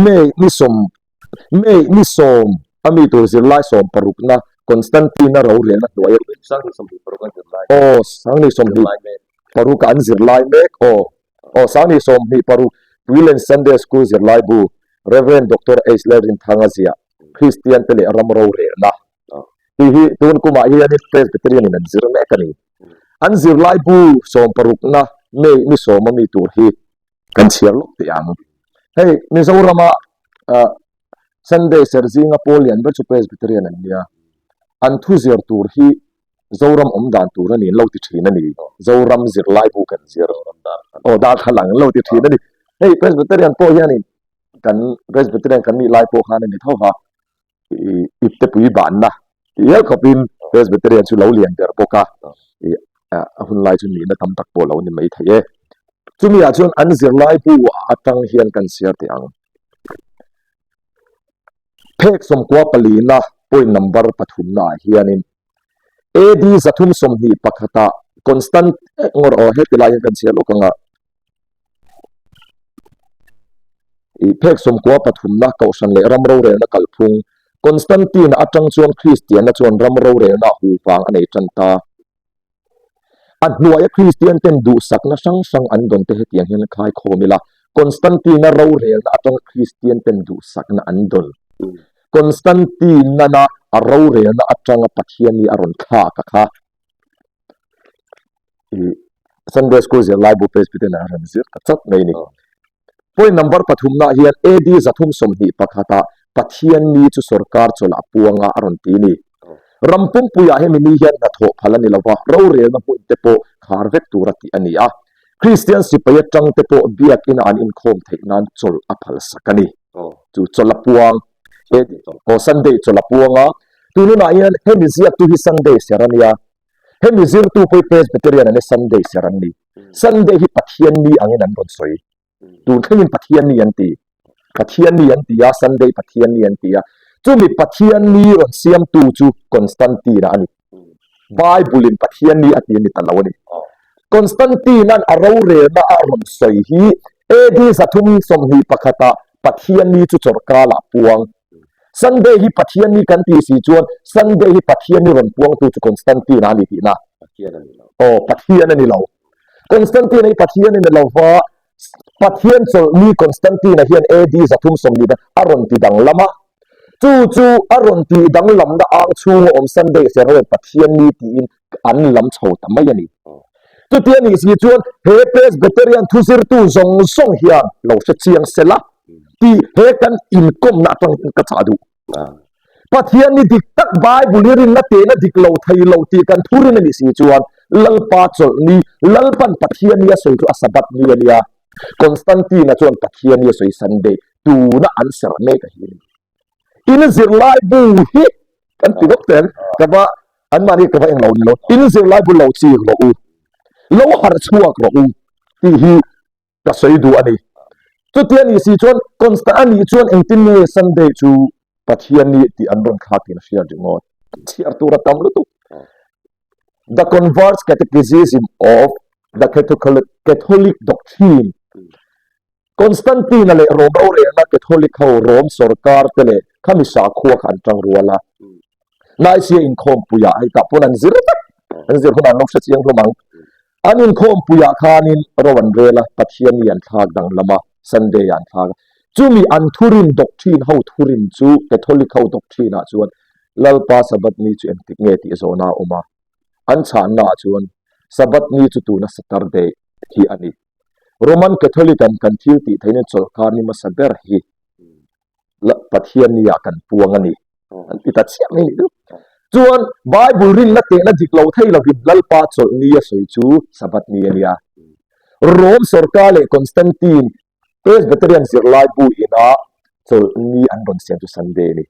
May ni sawm May ni sawm a mi tur zirlai 60na Constantine-a rorelna hnuai aw 2026 an zirlai mek aw aw 2026 Tuilen Sunday School zirlai bu Rev Doctor H Lalrinthanga ziah Kristian te leh ram rorelna tih hi tun kumah hianin Presbyterian in an zir mek a ni. An zirlai bu 60na May ni sawm a mi tur hi kan chhiar lawk teh ang. Hei Mizorama Sunday serh zinga pawl lian ber chu Presbyterian an nia. An thu zir tur hi Zoram awm dan tur a ni an lo ti thin a ni. Zoram zirlai bu kan zir. Aw darthlalang an lo ti thin a ni. Hei Presbyterian pawh hianin kan Presbyterian kan nih lai pawh khan a ni tho va. Iptepui banna tih hial khawpin Presbyterian chu lo lian ber bawk a, a hun lai chu nihna tam tak pawh lo ni mai thei e. Chumi ah chuan an zirlai bu atang hian kan share teh ang. Phek sawmkua palina point number pathumna ah hianin AD 321 ah Constant ngawr aw heti lai hian kan chhiar lawk ang a. I phek sawmkua pathumna Kohhran leh ram rorelna kalphung Constantine atang chuan Kristianna chuan ram rorelna hu vang a nei tan ta. A hnuaia Kristian ten duhsakna hrang hrang an dawn te hetiang hian khai khawm ila, Constantine-a rorelna atanga Kristian ten duhsakna an dawn. Constantine-a a rorelna atanga Pathian hi a rawn thlak a kha. Sunday School zirlai bu Presbyterian ah rawn zir ta chat mai a ni. Point number pathumna hian AD 321 ah Pathian ni chu sorkar chawlh a puang a a rawn ti a ni. Ram pumpuiah hemi ni hian hnathawh phal a ni lova, rorelna hmun te pawh khar vek tura tih a ni a. Kristian sipai atang te pawh biakina an inkhawm theih nan chawlh a phal sak a ni. Chu chawlh a puang aw Sunday chawlh a puang a, tun hunah hian hemi ziaktu hi Sunday ser a nia, hemi zirtu pawh hi Presbyterian an ni Sunday ser an ni. Sunday hi Pathian ni angin an rawn sawi. Tun thlengin Pathian ni an ti. Pathian ni an ti a, Sunday Pathian ni an ti a. Chumi Pathian ni rawn siamtu chu Constantine-a a ni. Bible-in Pathian ni a ti a ni ta lo a ni. Constantine-a'n a rorelna a rawn sawi hi AD 321 ah Pathian ni chu chawrhkalah puang. Sunday hi Pathian ni kan tih si chuan Sunday hi Pathian ni rawn puangtu chu Constantine-a a ni tihna. Pathian a ni lo. Aw, Pathian a ni lo. Constantine-a hi Pathian a ni lo va, Pathian chawlhni Constantine-a hian AD 330 a rawn ti danglam a. Chu chu a rawn tih danglamna ang chhunga awm Sunday serh ho hian Pathian ni tiin an lam chho ta mai a ni. Chuti a nih si chuan he Presbyterian thuzirtu zawng zawng hian lo hre chiang sela tih he kan inkawmna atang hian ka chah duh. Pathian ni dik tak Bible i rinna tehna dik lo thei lo tih kan thurin a nih si chuan Lalpa chawlhni, Lalpan Pathian ni a sawi chu a Sabbath ni a nia. Constantine-a chuan Pathian ni a sawi Sunday tuna an serh mek a hi a ni. In zirlai bu hi kan ti vak teng ka va an mahni ka va englo ni lo in zirlai bu lo chik rawh u lo harh chhuak rawh u tih hi ka sawi duh a ni chutia ni si chuan constant a nih chuan engtin nge Sunday chu Pathian ni tih an rawn thlak in a hriat ringawt chhiar tur a tam lutuk The Converts Catechism of the Catholic Doctrine Constantine-a leh Rom rorelna Catholic ho Rom sorkar te leh khami sakhua kha an tang rual a. Nicaea inkhawmpuiah hei tah pawn an zir vek, an zir hunah an lo hre chiang hlawm ang. An inkhawmpuiah khanin ro an rel a, Pathian ni an thlak danglam a, Sunday ah an thlak a. Chumi an thurin doctrine ho thurin chu Catholic ho doctrine ah chuan. Lalpa Sabbath ni chu engtik nge tih zawhna a awm a. An chhannaah chuan Sabbath ni chu tuna Saturday hi a ni. Roman Catholic an kan thil tih theihna chawlhkar ni hmasa ber hi Pathian ni ah kan puang a ni. An ti ta chiah mai nih chu. Chuan Bible rinna tehna dik lo thei lovin Lalpa chawlh ni a sawi chu Sabbath ni a nia. Rome sorkar leh Constantine Presbyterian zirlai bu ina chawlh ni an rawn siam chu Sunday a ni.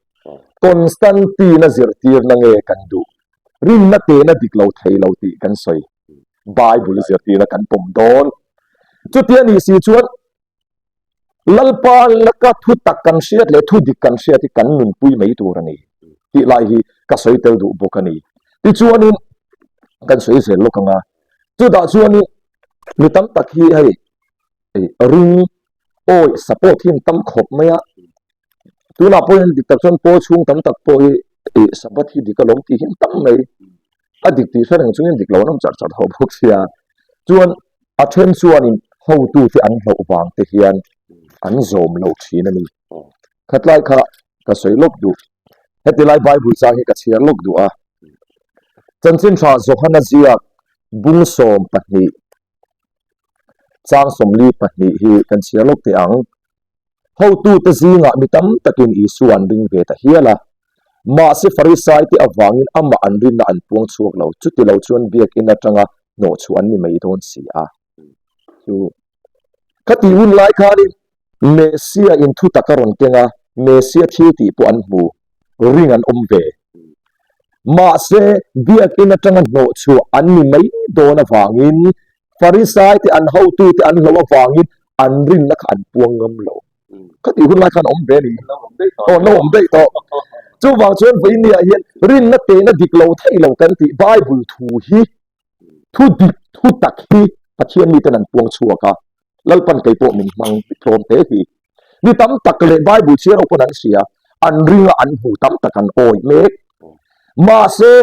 Constantine a zirtirna nge kan duh? Rinna tehna dik lo thei lo tih kan sawi. Bible zirtirna kan pawm dawn. Chutia nih si chuan Lalpa laka thu tak kan hriat leh thu dik kan hriat hi kan nunpui mai tur a ni tih lai hi ka sawi tel duh bawk a ni. Tichuanin kan sawi zel lawk ang a, chutah chuanin mi tam tak hi hei ring awi support hi an tam khawp mai a, tunah pawh hian dik tak chuan pawl chhung tam tak pawh hi Sabbath hi dik alawm tih hi an tam mai. A dik tih hre reng chungin dik lo an awm char char tho bawk sia. Chuan a then chuanin hotute an hlauh vang te hian an zawm lo thin a ni. Khatlai kha ka sawi lawk duh. Heti lai Bible chang hi ka chhiar lawk duh a. Chanchin tha Johana ziak bung 12 chang 42 hi kan chhiar lawk teh ang. Hotute zingah mi tam takin Isua an ring ve ta hial a. Mahse Farisaite avangin amah an rinna an puang chhuak lo, chuti lo chuan biakinn atanga hnawhchhuah an ni mai dawn si a. Chu ka tih hun lai khanin Messia in thu tak a rawn keng a, Messia thil tih pawh an hmu, ring an awm ve. Mahse biakinn atanga hnawhchhuah an ni mai dawn avangin Farisaite an hotute an hlauh avangin an rinna kha an puang ngam lo. Khatih hun lai khan a awm ve a ni. Aw, an lo awm daih tawh. Chuvang chuan vawinia hian rinna tehna dik lo thei lo kan tih Bible thu hi thu dik thu tak hi Pathian miten an puang chhuak a. Lalpan kei pawh min hmang tlawm hle hi. Mi tam tak leh Bible chhiar ho pawn an hria, an ringa an hmu tam tak an awih mek. Mahse,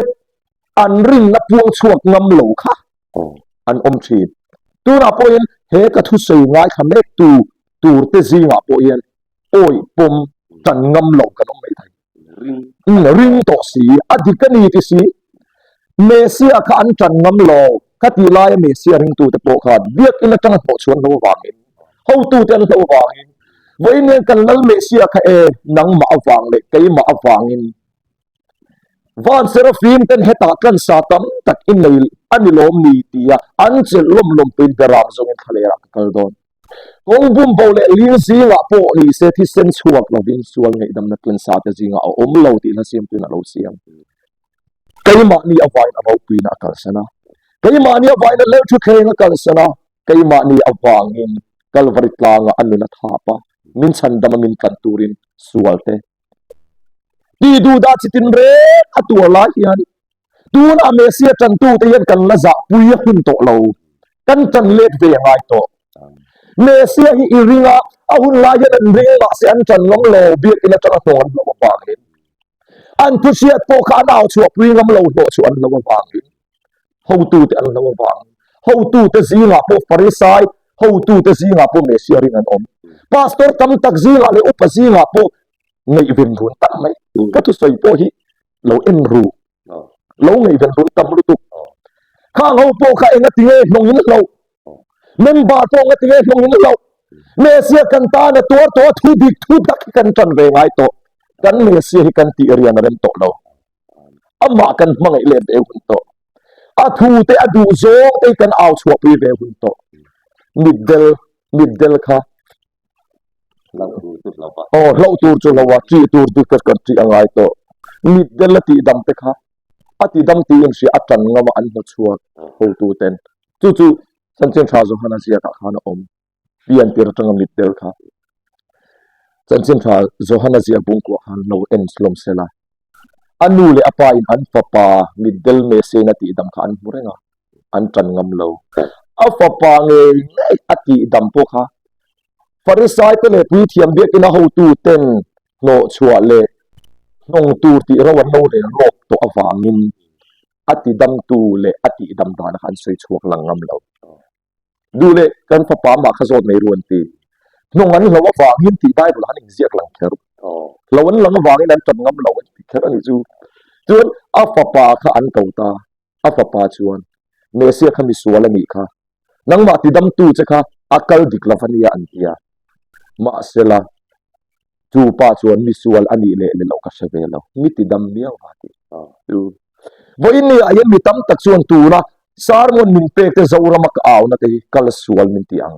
an rinna puang chhuak ngam lo kha an awm thin. Tunah pawhin he ka thusawi ngaithla mek tu tur te zingah pawh hian awih pawm tan ngam lo kan awm mai thei. Ring tawh si, a dik a ni ti si. Messia kha an tan ngam lo, ka tih laia Messia ringtute pawh khan biakinn atanga hnawhchhuan hlo vangin, hotute an hlo vangin, vawiin hian kan lal Messia kha e, nangmah avang leh keimah avangin Van Serafim ten hetah tlansa tam tak i nei a ni lawm ni tia an chelh lawm lawm tuin beram zawngin thlalerah ka kal dawn. Kawng bumbo leh ling zingah pawh ni se thisen chhuak lovin sual ngaihdamna tlansa te zingah a awm lo tih hla siamtuin a lo siam. Keimahni avain a ropuina a kalsan a, keimahni avain a lerhthutthleng a kalsan a, keimahni avangin Kalvari tlangah a nun a thap a, min chhandam a min tlan turin sual te Tih duh dah chi tin reng a tuar lai hian tunah Messia tantute hian kan la zahpui a hun tawh lo. Kan tan let ve a ngai tawh. Messia hi i ring a, a hun lai hian an ring mahse an tan ngam lo, biakinn atanga hnawng an hlauh avangin. An thuhriat pawh kha an au chhuahpui ngam lo, hlawh chhuah an hlauh avangin. Hotute an hlauh avangin. Hotute zingah pawh Farisai, hotute zingah pawh Messia ring an awm. Pastor tam tak zingah leh upa zingah pawh ngaihven run tam mai. Ka thusawi pawh hi lo en ru. Lo ngaihven run tam lutuk. Khang ho pawh kha enga tinge hnawng in hlauh. Member pawh enga tinge hnawng in hlauh. Messia kan tan a tuar tawh a, thu dik thu tak hi kan tan ve ngai tawh. Kan Messia hi kan tih rian a rem tawh lo. Amah kan hmangaih let ve hun tawh. A thu te a duh zawng te hi kan au chhuahpui ve hun tawh. Mitdel, mitdel kha Aw hlauh tur chu hlauh a, ṭih tur dik ka kan ṭih a ngai tawh. Mitdel a tihdam te kha a tidam tiin hria a ṭan ngam a an hnawchhuak hotu ten. Chu chu Chanchin Ṭha Johana ziakah khan a awm. Pian tir aṭanga mitdel kha Chanchin Ṭha Johana ziak bungkuah khan lo en hlawm se la. A nu leh a pa in an fapa mitdel Messiah-in a tihdam kha an hmu reng a, an ṭan ngam lo. A fapa ngei ngei a tihdam pawh kha Farisaite leh Puithiam biakina hotuten hnawhchhuah leh hnawng tur tih ro an lo rel rawk tawh avangin a tidamtu leh a tihdam dana kha an sawi chhuak lang ngam lo. Duh leh kan fapa mah kha zawt mai ru an ti. Hnawng an hlo avangin tih Bible ah an inziak lang kher. Hlo an lang avangin an ṭan ngam lo an ti kher a nih chu. Chuan a fapa kha an ko ta. A fapa chuan, Mesia kha misual a nih kha. Nangmah tidamtu che kha a kal dik lo va nia an ti a. Mahsela, chu pa chuan misual a nih leh leh loh ka hre ve lo, mi tidam miau va ti. Chu vawiin ni ah hian mi tam tak chuan tuna sermon min pek te Zorama ka auna te hi kal sual min ti ang.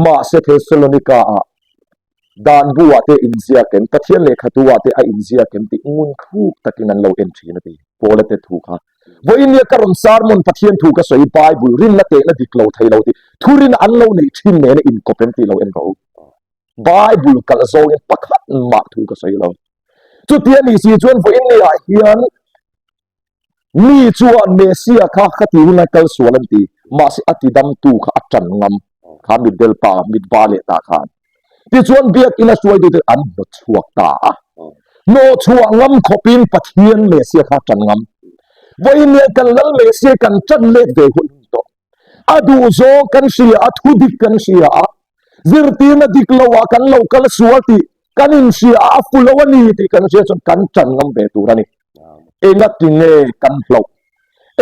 Mahse Thessalonica ah Dan bu-ah te inziak em, Pathian lehkhatu-ah te a inziak em tih ngun thluk takin an lo en thin a ti. Paula te thu kha. Vawiin nia ka rawn sermon Pathian thu ka sawi Bible rinna tehna dik lo thei lo tih thurin an lo neih thin nena inkawp em tih lo en rawh u. Bible kalh zawngin pakhat mah thu ka sawi lo. Chutia ni si chuan vawiin niah hian Mi chuan Messia kha ka ti hunlai kal sual an ti, mahse a tidamtu kha a tan ngam kha mitdel pa mitva leh ta khan. Tichuan biakinn a hruaitute an hnawtchhuak ta a. Hnawhchhuah ngam khawpin Pathian Messia kha a tan ngam. Vawiin hian kan Lal Messia kan tan let ve hun hun tawh. A duhzawng kan hria a, thudik kan hria a, zirtirna dik loah kan lo kal sual tih kan inhria a, a fu lo a ni tih kan hria chuan kan tan ngam ve tur a ni. Engati nge kan hlauh?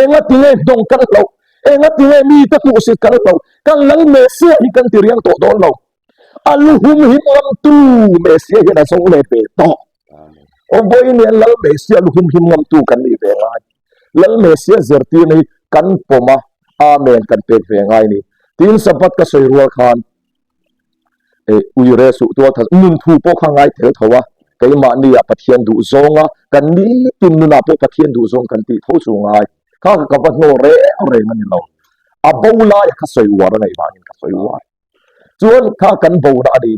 Engati nge hnawng kan hlauh? Engati nge mite hmuhsit kan hlauh? Kan lal Messia hi kan ti riang tawh dawn lo. A lu hum him ngamtu Messia hian a zawng let ve tawh. Aw vawiin hian lal Messia lu hum him ngamtu kan nih ve ngai. Lal Messia zirtirna hi kan pawm a, Amen kan pek ve ngai a ni. Tin Sabbath ka sawi rual khan eh uire suh tual that nun thu pawh kha ngai tel tho a, keimahnia Pathian duh zawnga kan nitin nunah pawh Pathian duh zawng kan tih tho chu ngai. Kha kha ka va hnaw reng reng a ni lo. A bo laia kha sawi uar a ngaih vangin ka sawi uar. Chuan kha kan bona a ni.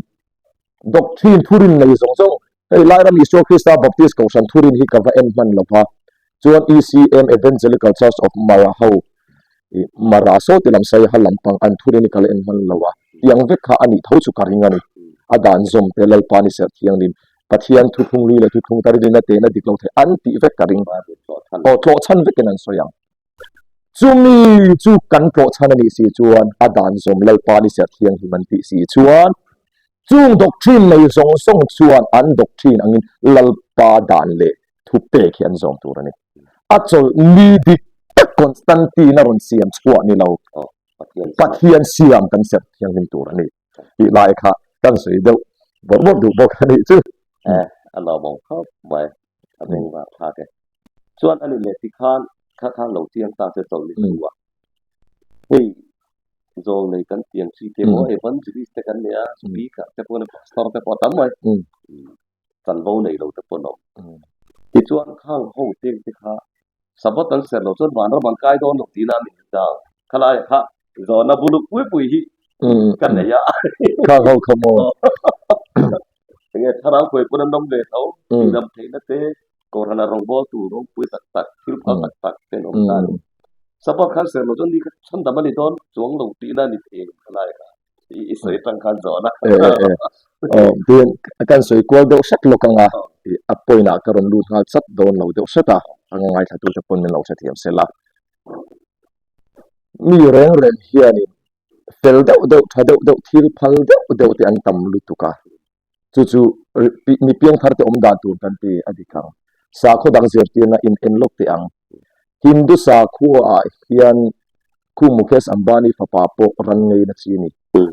Doctrine thurin nei zawng zawng, hei Lairam Isua Krista Baptist Kohhran thurin hi ka va en hman lo va, chuan ECM Evangelical Church of Mara ho i Mara saw ti lam Saiha lampang an thurin hi ka la en hman lo a, tiang vek kha a nih tho chu ka ring a ni. A dan zawm te Lalpa ni serh thianghlim, Pathian thuthlung lui leh thuthlung tar rinna tehna dik lo thei an tih vek ka ring. Aw tlawhchhan vekin an sawi ang. Chumi chu kan tlawhchhan a nih si chuan a dan zawm Lalpa ni serh thianghlim an tih si chuan chung doctrine nei zawng zawng chuan an doctrine angin Lalpa dan leh thu pek hi an zawm tur a ni. A chawlh ni dik tak Constantine a rawn siam chhuah ni lo Pathian siam kan serh thianghlim tur a ni tih lai kha kan sawi deuh bawrh bawrh duh bawk a nih chu. A lawmawm khawp mai a bengvar thlak e. Chuan a ni leh tikhan kha khan lo chiang ta che chawlh ni thu a. Hei zawl nei kan tiang chi te maw evangelist te kan nei a, speaker te pawh pastor te pawh a tam mai. Chanvo nei lo te pawh an awm. Tichuan khang ho te te kha Sabbath an ser lo chuan vanram an kai dawn lo tihna a ni ta. Khalaiah kha zawhna buluk pui pui hi ka nei a. Khang ho kha maw? Enge thlarau khuai pawn an awm ve tho. Tihdam theihna te, Kohhran a rawngbawl tur ropui tak tak, thil phal tak tak te an awm ta a ni. Sabbath khan ser lo chuan ni kha chhandam a ni dawn chuang lo tihna a ni thei ang khalaiah kha. I sawi atang khan zawhna. Tin, kan sawi kual deuh hret lawk ang a, a point ah ka rawn lut nghal chat dawn lo deuh hret a, a ngaithlatute pawn min lo hrethiam sela. Mi reng reng hianin fel deuh deuh, tha deuh deuh, thil phal deuh deuh te an tam lutuk a, chu chu mi piangthar te awm dan tur kan ti a dik ang. Sakhaw dang zirtirna in en lawk teh ang. Hindu sakhua ah hian khu Mukesh Ambani fapa pawh ran ngeina chi a ni.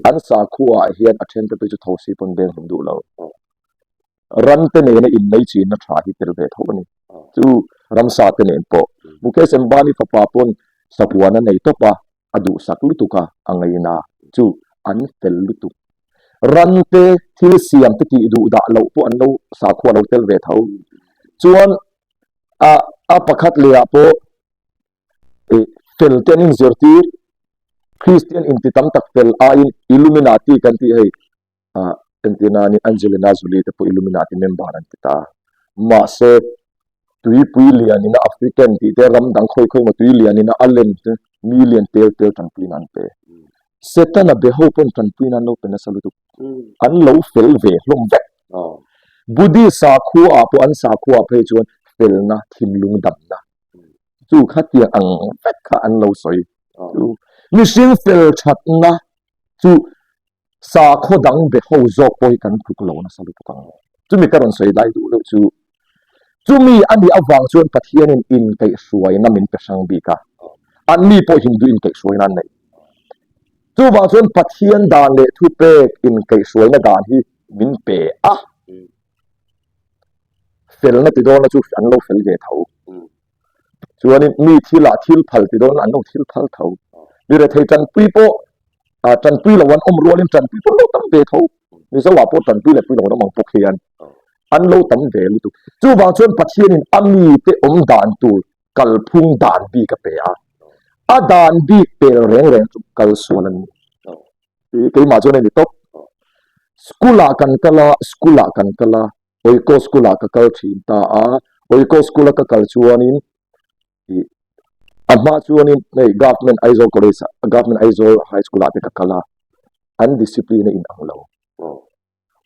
An sakhua ah hian a then te pawh chu thosi pawn beng hlum duh lo. Ran te nena innei chinna tha hi tel ve tho a ni. Chu ramsa te nen pawh. Mukesh Ambani fapa pawn sahuan a nei tawp a, a duhsak lutuk a, a ngaina chu an fel lutuk. Ran te thil siam te tih duh dah loh pawh an lo sakhua lo tel ve tho. Chuan a a pakhat leh ah pawh ih fel te an inzirtir Kristian inti tam tak fel aiin Illuminati kan tih hei ah entirna ni Angelina Jolie te pawh Illuminati member an ti ta a. Mahse tuipui lianina African tih te ram dang khawi khawi emaw tui lianina a len te million tel tel tanpuina an pe. Setana be ho pawn tanpuina an lo pe nasa lutuk. An lo fel ve hlawm vek. Buddhist sakhua ah pawh an sakhua ah phei chuan felna thinlung damna chu khatiang ang vek kha an lo sawi. Mihring fel thatna chu Sakhaw dang be ho zawk pawh hi kan tluk lo nasa lutuk ang. Chumi ka rawn sawi lai duh deuh chu. Chumi a nih avang chuan Pathianin inkaihhruaina min pe hrang bik a, anni pawh Hindu inkaihhruaina an nei. Chuvang chuan Pathian dan leh thupek inkaihhruaina dan hi min pe a, felna ti dawnna chu an lo fel ve tho. Chuanin mi thilah thil phal ti dawnna an lo thil phal tho. Mi rethei tanpui pawh tanpui lo an awm rualin tanpui pawh an lo tam ve tho. Mizo ah pawh tanpui leh pui lo an awm ang bawk hian an lo tam ve lutuk. Chuvang chuan Pathianin a mite awm dan tur kalphung dan bik a pe a, a dan bik pel reng reng chu kal sual an ni. Keimah chuan a ni tawp. School ah kan kal a, school ah kan kal a, Oiko school ah ka kal thin ta a, Oiko school a ka kal chuanin ih a hma chuanin hei Government Aizawl College ah Government Aizawl High School ah te ka kal a, an discipline a inang lo.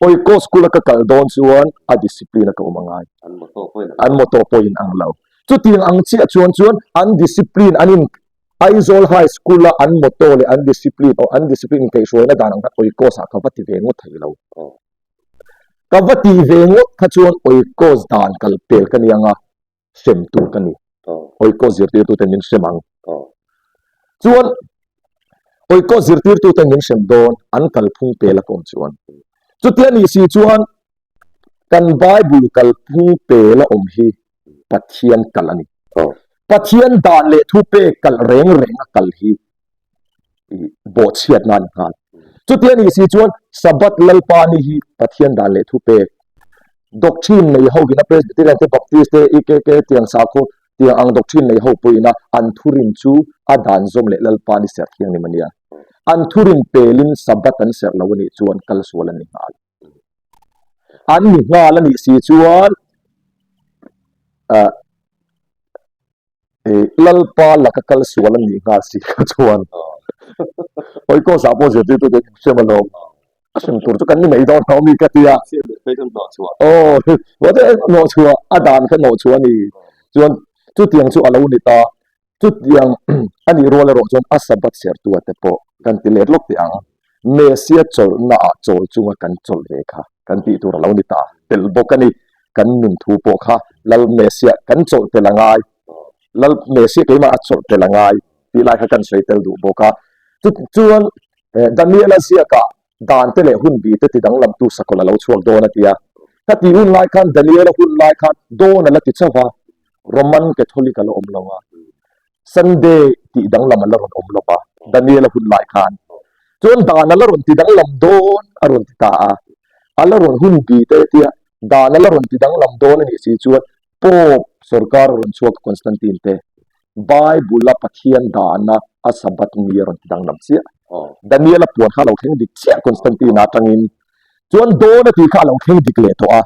Oiko school a ka kal dawn chuan a discipline a ka awm angai. An motto pawh inang lo. Chutiang ang chiah chuan chuan an discipline an in Aizawl High School a an motto leh an discipline aw an discipline inkaihhruaina dan ang khan Oikos ah ka va ti ve ngawt thei lo. Ka va ti ve ngawt kha chuan Oikos dan kal pel ka ni anga hrem tur ka ni. Oikos zirtirtuten min hrem ang. Chuan Oikos zirtirtuten min hrem dawn an kalphung pel a kawm chuan. Chutia nih si chuan kan Bible kalphung pel a awm hi Pathian kal a ni. Pathian dan leh thupek kalh reng reng a kal hi bawhchhiatna a ni nghal. Chutia nih si chuan Sabbath Lalpa ni hi Pathian dan leh thupek doctrine nei ho ina Presbyterian te Baptist te EKK tiang sakhaw tiang ang doctrine nei ho pawhin a an thurin chu a dan zawm leh Lalpa ni serh thianghlim a nia. An thurin pelin Sabbath an serh lo a nih chuan kal sual an ni nghal. An ni nghal a nih si chuan ah eh Lalpa laka kal sual an nih nghal si kha chuan Oikos ah pawh zirtirtu te in hrem alawm a hrem tur chu kan ni mai dawn lo mi ka ti a aw hnawhchhuah a dan kha hnawhchhuah a ni chuan chutiang chu a lo ni ta. Chutiang a nih rual erawh chuan a Sabbath serhtua te pawh kan ti let lawk teh ang. Mesia chawlhna ah chawl chunga kan chawlh ve kha kan tih tur a lo ni ta tel bawk a ni. Kan nun thu pawh kha Lal Mesia kan chawlh tel a ngai, Lal Mesia keimah a chawlh tel a ngai tih lai kha kan sawi tel duh bawk a. Chuan Daniela ziakah Dan te leh hun bi te ti danglamtu sakawlh a lo chhuak dawn a ti a. Ka tih hun lai khan Daniel-a hun lai khan dawn a la ti chauh a, Roman Catholic a la awm lo a, Sunday tih danglam a la rawn awm lo va, Daniel-a hun lai khan chuan dan a la rawn ti danglam dawn a rawn ti ta a, a la rawn hun bi te tia dan a la rawn ti danglam dawn a nih si chuan Pope sorkar a rawn chhuak Constantine te Bible-a Pathian dahna a Sabbath ni a rawn ti danglam chiah. Daniel-a puan kha a lo thleng dik chiah Constantine-a atangin. Chuan dawn a tih kha a lo thleng dik leh tawh a.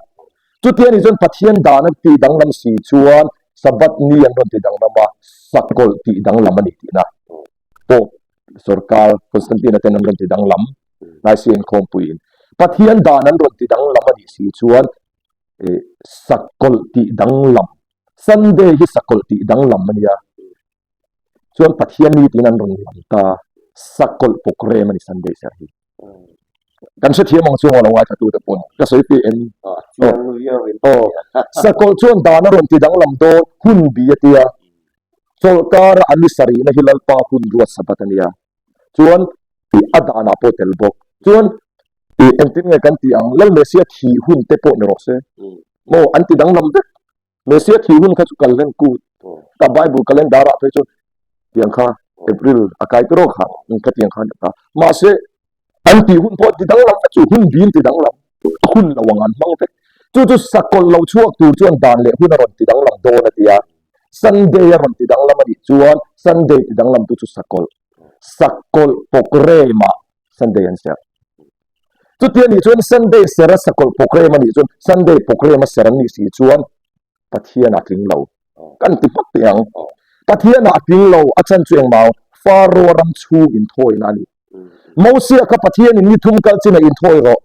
Chutia ni chuan Pathian dahna tih danglam si chuan Sabbath ni an rawn ti danglam a, sakawlh tih danglam a ni tihna. Pope sorkar Constantine-a ten an rawn ti danglam, Nicene inkhawmpuiin. Pathian dan an rawn ti danglam a nih si chuan sakawlh tih danglam Sunday hi sakawlh tih danglam a nia chuan Pathian ni tiin an rawn lam ta sakawlh program a ni Sunday ser hi kan hrethiam ang chu lo ngaithla tu te pawn ka sawi pi em aw sakawlh chuan dan a rawn ti danglam dawn hun bi a tia chawlhkara a ni sarihna hi Lalpa hun ruat Sabbath a nia chuan a danah pawh tel bawk chuan ih engtin nge kan tih ang Lal Messia thih hun te pawh ni rawh se maw an ti danglam vek Messia thih hun kha chu kal hlen kut ta Bible calendar ah phei chuan tiang kha April a kai tiraw kha kha tiang kha ni ta mahse an tih hun pawh ti danglam vek chu hun bin ti danglam hun lo ang an hmang vek chu chu sakawlh lo chhuak tur chuan dan leh hun a rawn ti danglam dawn a tia Sunday a rawn ti danglam a nih chuan Sunday ti danglam tu chu sakawlh sakawlh programme ah Sunday an serh. Chutia nih chuan Sunday serh a sakawlh programme a nih chuan Sunday programme a serh an nih si chuan Pathian ah tling lo kan ti hmak teh ang. Pathian ah tling lo a chan chu engmah Faro ram chhung inthawina a ni. Mosia kha Pathian in ni thum kal chin a inthawi rawh.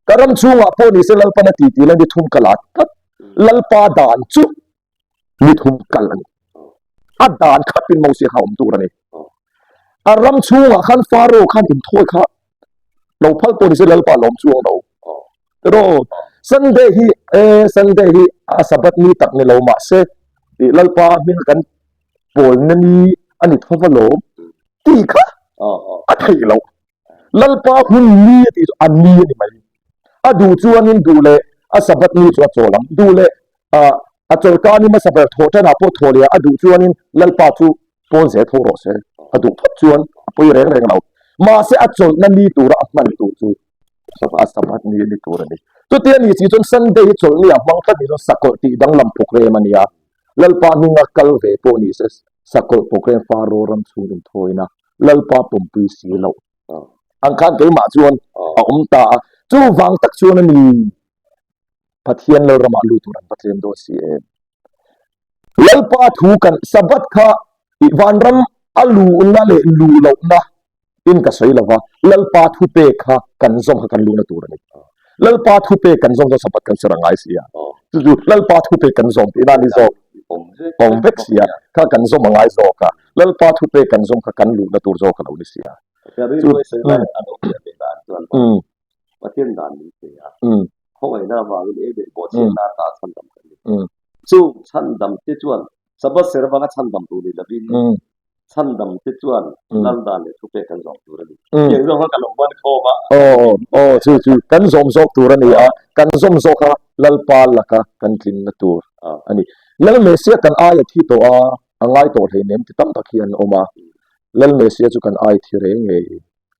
Ka ram chhungah pawh nise Lalpan a ti tih la ni thum kal a tlat. Lalpa dan chu ni thum kal a ni. A dan khapin Mosia kha awm tur a ni. A ram chhungah khan Faro khan inthawi kha lo phal pawh nise Lalpa lawm chuang lo. Tiraw? Sunday hi e Sunday hi a Sabbath ni tak ni lo mahse i Lalpa hming kan pawlna ni a ni tho va lawm tih kha a theih loh. Lalpa hun ni a tih chu a ni a ni mai. A duh chuanin duh leh a Sabbath ni chu a chawl ang. Duh leh a chawlhkar ni hmasa ber thawh tanah pawh thawh leh a, a duh chuanin Lalpa chu pawn zel tho rawh se. A duh phawt chuan a pawi reng reng lo. Mahse a chawlhna ni tura a hman tur chu a Sabbath ni a ni tur a ni. Chutia ni si chuan Sunday hi chawlhni ah hmang tlat ni chuan sakawlh tih danglam program a nia. Lalpa hminga kal ve pawh ni se sakawlh program Faro ram chhung inthawina Lalpa pawmpui si loh ang khan keimah chuan a awm ta a. Chuvang tak chuan a ni Pathian Lalramah lut tur an va tlem dawn si em? Lalpa thu kan Sabbath kha vanram a luhna leh luh lohna in ka sawi lova, Lalpa thu pek kha kan zawm kha kan luhna tur a ni. Lalpa thu pek kan zawm chuan Sabbath kan ser a ngai si a. Chu chu Lalpa thu pek kan zawm tihna a ni zawk. Awm vek si a, kha kan zawm a ngai zawk a. Lalpa thu pek kan zawm kha kan luhna tur zawk a lo ni si a. Pathian dan min pe a, khawngaihna avangin ei leh bawhchhiatna ata chhandam kan ni. Chung chhandam te chuan Sabbath ser avanga chhandam tur ni lovin chhandam te chuan lal dan leh thupek kan zawm tur a ni. Tiang zawng kha ka lo man khawm a. Aw aw chu chu kan zawm zawk tur a ni a, kan zawm zawk a Lalpa laka kan tlinna tur a ni. Lal Messia kan aia thi tawh a, a ngai tawh hleinem ti tam tak hi an awm a, Lal Messia chu kan ai thi reng ngei.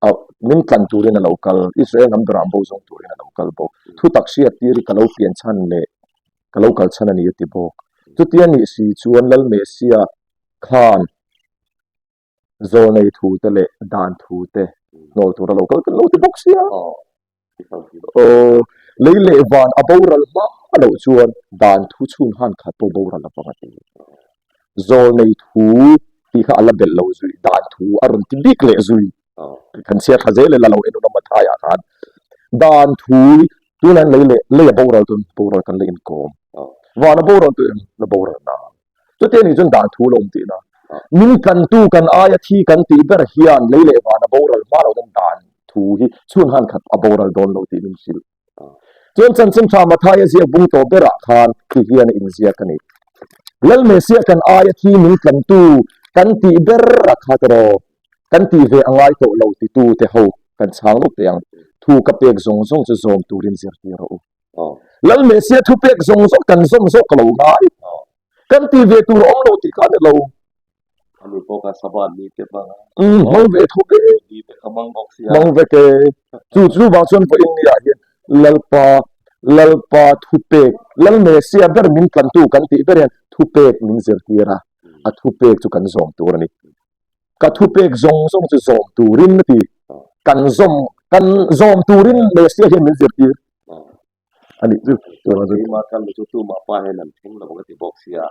A min tlan turin a lo kal, Israel hnam berah bo zawng turin a lo kal bawk. Thu tak hriat tir hi ka lo pian chhan leh ka lo kal chhan a ni a ti bawk. Chutia nih si chuan Lal Messia khan zawlnei thu te leh dan thu te hnawl tur a lo kal kan lo ti bawk sia. Aw, lei leh van a boral hma loh chuan dan thu chhun han khat pawh boral a vang a ti. Zawlnei thu tih kha a la belh lo zui, dan thu a rawn ti bik leh zui. Kan chhiar thla zel e la lo en awm a thaiah khan. Dan thu tunah lei leh lei a boral chuan boral kan la inkawm. Van a boral tawh em la boral na. Chutia nih chuan dan thu la awm tihna. Min tlantu kan aia thi kan tih ber hian lei leh van a boral hma lo chuan dan thu hi chhun han khat a boral dawn lo tih min hrilh. Chuan chanchin tha Mathaia ziak bung tawh berah khan ti hian a inziak a ni. Lal Messiah kan aia thi min tlantu kan tih ber a kha tawh kan tih ve a ngai tawh lo titu te ho kan chhang lawk teh ang. Thu ka pek zawng zawng chu zawm turin zirtir rawh u. Lal Messiah thu pek zawng zawng kan zawm zawk ka lo ngai. Kan ti ve tur a awm lo tih kha a ni lo. Ani pawh kha Sabbath ni te hmang a. Umm hmang ve tho e. Ni te kha hmang bawk sia. Hmang vek e. Chu chu vang chuan vawiin ni ah hian Lalpa Lalpa thupek Lal Messiah ber min tlantu kan tih ber hian thupek min zirtir a, a thupek chu kan zawm tur a ni. Ka thupek zawng zawng chu zawm turin a ti. Kan zawm kan zawm turin Messiah hian min zirtir a nih chu. Keimah kal chu tumah pa hian an thleng lo ka ti bawk sia.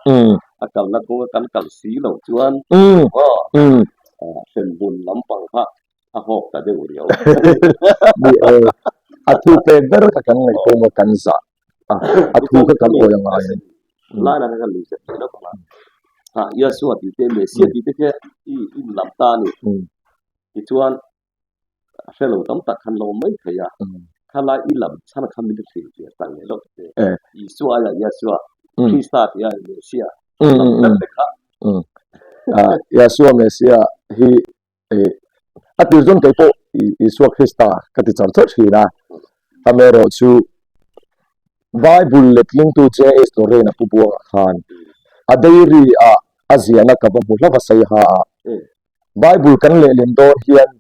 A kalna kawnga kan kal si loh chuan hremhmun lampang kha a hawk ta deuh riau. Ni e, a thupek ber kha kan ngaihpawm a kan zah a, a thu kha kan awi a ngai a ni. Lai lah kha kan lui zet thei lo ang a. Ha, Yahshua tih te, Messiah tih te khi i inlam ta a ni. Tichuan, a hre lo tam tak khan lo awm mai thei a. Khalai i lam chhan kha min hrilh ve tak leh loh te. Isua aiah Yahshua, Krista tih aiah Messiah lam ber te kha. Yahshua Messiah hi A tir chuan kei pawh Isua Krista ka ti char char thin a, amaherawh chu Bible letlingtu JS Lorraine a pu buangah khan a diary ah a ziahna ka va hmu hlauh a Saiha ah. Bible kan lehlin dawn hian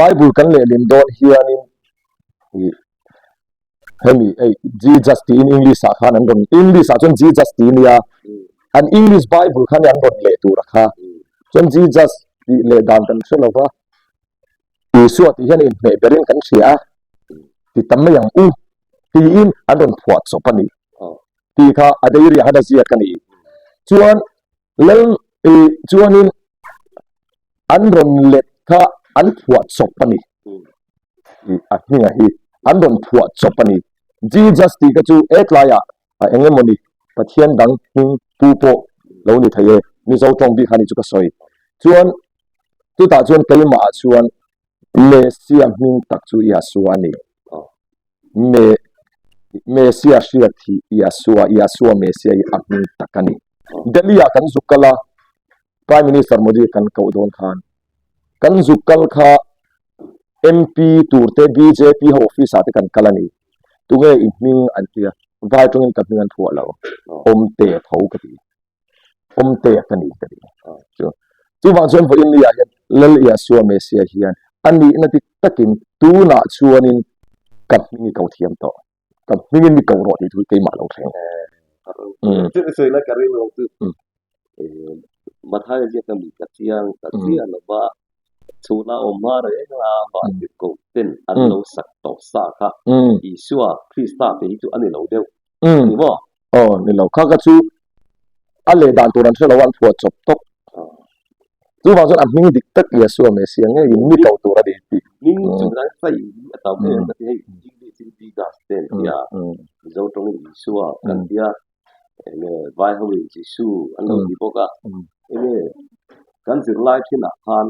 Bible kan lehlin dawn hianin ih Hemi hei Jesus tiin English ah khan an rawn English ah chuan Jesus tih ania an English Bible khan an rawn leh tur a kha chuan Jesus tih leh dan kan hre lova Isua tih hian inhmeh berin kan hria a ti tam mai ang u tiin an rawn phuah chawp a ni tih kha a diary ah khan a ziak a ni chuan Lal ih chuanin an rawn let kha an phuah chawp a ni. Ih a hminga hi an rawn phuah chawp a ni. Jesus tih kha chu he tlaiah a eng emaw ni Pathian dang hming pu pawh lo ni thei e, Mizo tawng bik kha ni chu ka sawi. Chuan chutah chuan keimahah chuan Messia hming tak chu Yahshua a ni. Me. Messia hriat hi Yahshua, Yahshua Messia hi a hming tak a ni. Delhi ah kan zuk kal a, Prime Minister Modi kan koh dawn khan kan zuk kal kha MP tur te bjp ho office ah te kan kal a ni. Tunge i hming an ti a, vai tawngin ka hming an phuah lo, Awmte tho ka ti. Awmtea ka ni ka ti. Chu chuvang chuan vawiin ni ah hian Lal Yahshua Messiah hian a nihna dik takin tunah chuanin ka hming i ko thiam tawh. Ka hmingin mi ko rawh tih chu keimah lo thleng. Sawi la ka ring lo chu. Mathaia ziak a mi ka chiang ta chiah lo va, chhuna awm hma reng a vantirhkoh ten an lo sak tawh sa kha Isua Krista te hi chu a ni lo deuh a ni maw? Aw ni lo kha kha chu a leh dan tur an hre lo a an phuah chawp tawp. Chuvang chuan a hming dik tak Yeshua Messiah ngeiin mi ko tur a ni tih. Hming chu lai fai hi a tam em ka ti hei English in Jesus te an tia Mizo tawngin Isua kan tia enge vai ho in Jisu an lo ti bawk a enge kan zirlai thinah khan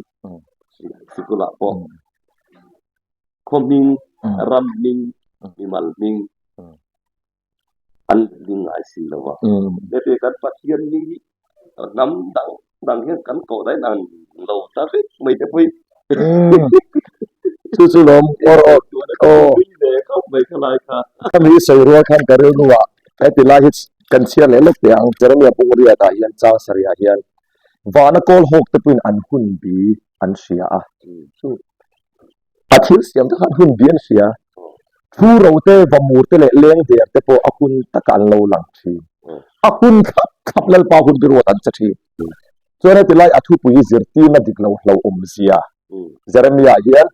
sikulah pawh khaw hming ram hming mimal hming an ding ngai si lo a. Heti kan Pathian hming hi hnam dang dang hian kan koh daih ang lo ta vek mai te pawh hi. Chu chu lawm or or aw. Khawp mai kha lai kha. Khami i sawi rual khan ka rilru ah heti lai hi kan chhiar leh lek teh ang. Jeremia Pungriat ah hian chang sarih ah hian vana kawl hawk te pawhin an hun bi an hria a. Chu A thil siam te khan hun bi an hria. Thu ro te, vamur te leh leng der te pawh a hun takah an lo lang thin. A hun thlap thlap Lalpa hun bi ruat an che thin. Chuan heti lai a thupui hi zirtirna dik lo hlauhawmzia Jeremiah hian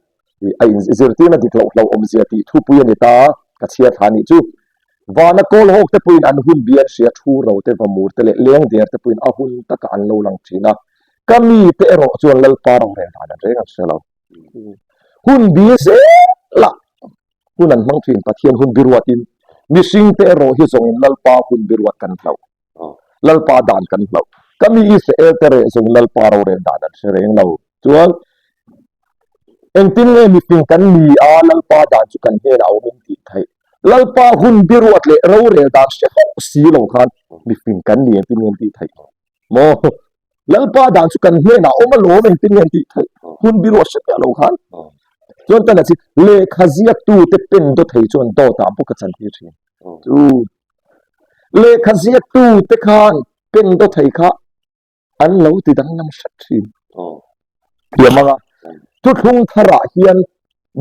a in zirtirna dik lo hlauhawmzia tih thupui a ni ta ka chhiar thla anih chu. Vana kawl hawk te pawhin an hun bi an hria, thu ro te, vamur te leh leng der te pawhin a hun takah an lo lang thin a. Ka mite erawh chuan Lalpa rorel dan an reng an hre lo. Hun bi zela hun an hmang thin Pathian hun biruatin mihringte erawh hi zawngin Lalpa hun biruat kan hlauh. Lalpa dan kan hlauh. Ka mi Israel te reh zawng Lalpa rorel dan an hre reng lo. Chuan engtin nge mifing kan ni a Lalpa dan chu kan hnenah a awm in tih theih. Lalpa hun biruat leh rorel dan hre hauh si lo khan mifing kan ni engtin nge an tih theih. Maw? Lalpa dan chu kan hnenah awm alawm engtin nge an tih theih hun biruah hre miah lo khan. Chuan tan a chi lehkha ziaktu te pen daw thei chuan dawtah bawk a chantir thin. Chu lehkha ziaktu te khan pen daw thei kha an lo ti danglam hret thin. Thiam anga thuthlung tharah hian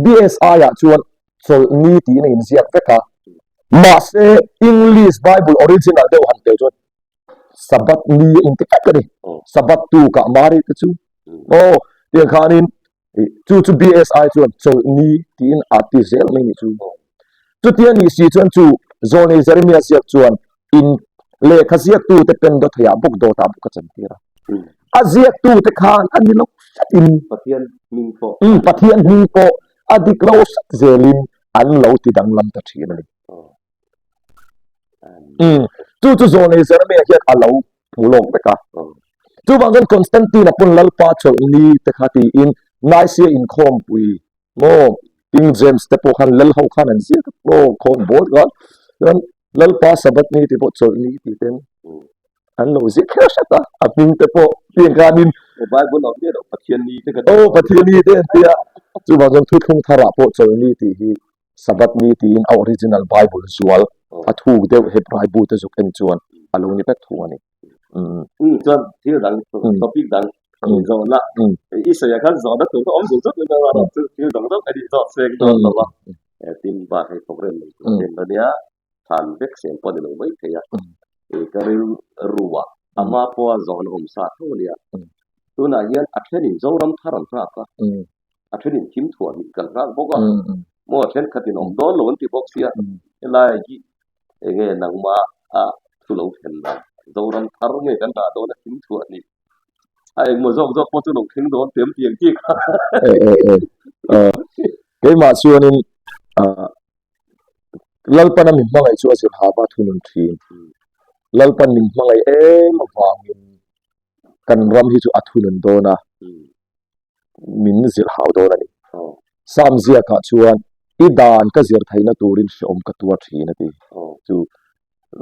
BSI ah chuan chawlhni tiin a inziak vek a. Mahse English Bible original deuh han tel chuan Sabbath ni a inti vek a ni. Sabbath tukah Mari te chu aw tiang khanin chu chu BSI chuan chawlhni tiin a ti zel mai ni chu. Chutia ni si chuan chu Zawlnei Jeremia ziak chuan in lehkha ziaktute pen daw theiah bawk dawtah bawk a chantir a. A ziaktute khan a ni lo hretin Pathian hming pawh Pathian hming pawh a dik lo hret zelin an lo ti danglam ta thin a ni. Chu chu Zawlnei Jeremia hian a lo hmu lawk vek a. Chuvang chuan Constantine-a pawn Lalpa chawlhni te kha tiin Nicaea inkhawmpui maw King James te pawh khan lal ho khan an ziak a maw khawnbawl khan chuan Lalpa Sabbath ni tih pawh chawlhni tih ten an lo ziak kher hret a, a hming te pawh tiang khanin Bible awm miah lo Pathian ni te kan aw Pathian ni te an ti a. Chuvang chuan thuthlung tharah pawh chawlhni tih hi Sabbath ni tiin a original Bible zual a thuk deuh Hebrai bu te zuk en chuan a lo ni vek thung a ni. Chuan thil dang topic dang zawhna i sawi ah khan zawhna tur kha awm zung zung in a rawh chu thil dang dang a ni zawh seng dawn lo a. Tin bak hei program nei tur ten a nia thlan vek seng pawh a ni lo mai thei a. Ka rilru ah a hma pawha zawhna awm sa tho a nia. Tunah hian a thenin Zoram thar an nghak a. a thenin thim thuah hnih kan nghak bawk a, maw thenkhatin awm dawn lo an ti bawk sia, helai hi enge nangma a thu lo thlen dan Zoram thar nge kan dah dawn a thim thuah hnih a engmaw zawk zawk pawh chu lo thleng dawn tem tih ang chi kha. Keimah chuanin Lalpana min hmangaih chu a zir hava thunun thin. Lalpan min hmangaih em avangin kan ram hi chu a thunun dawn a. min zirh hau dawn a ni. Sam ziakah chuan. I dan ka zir theihna turin hrehawm ka tuar thin a ti. Chu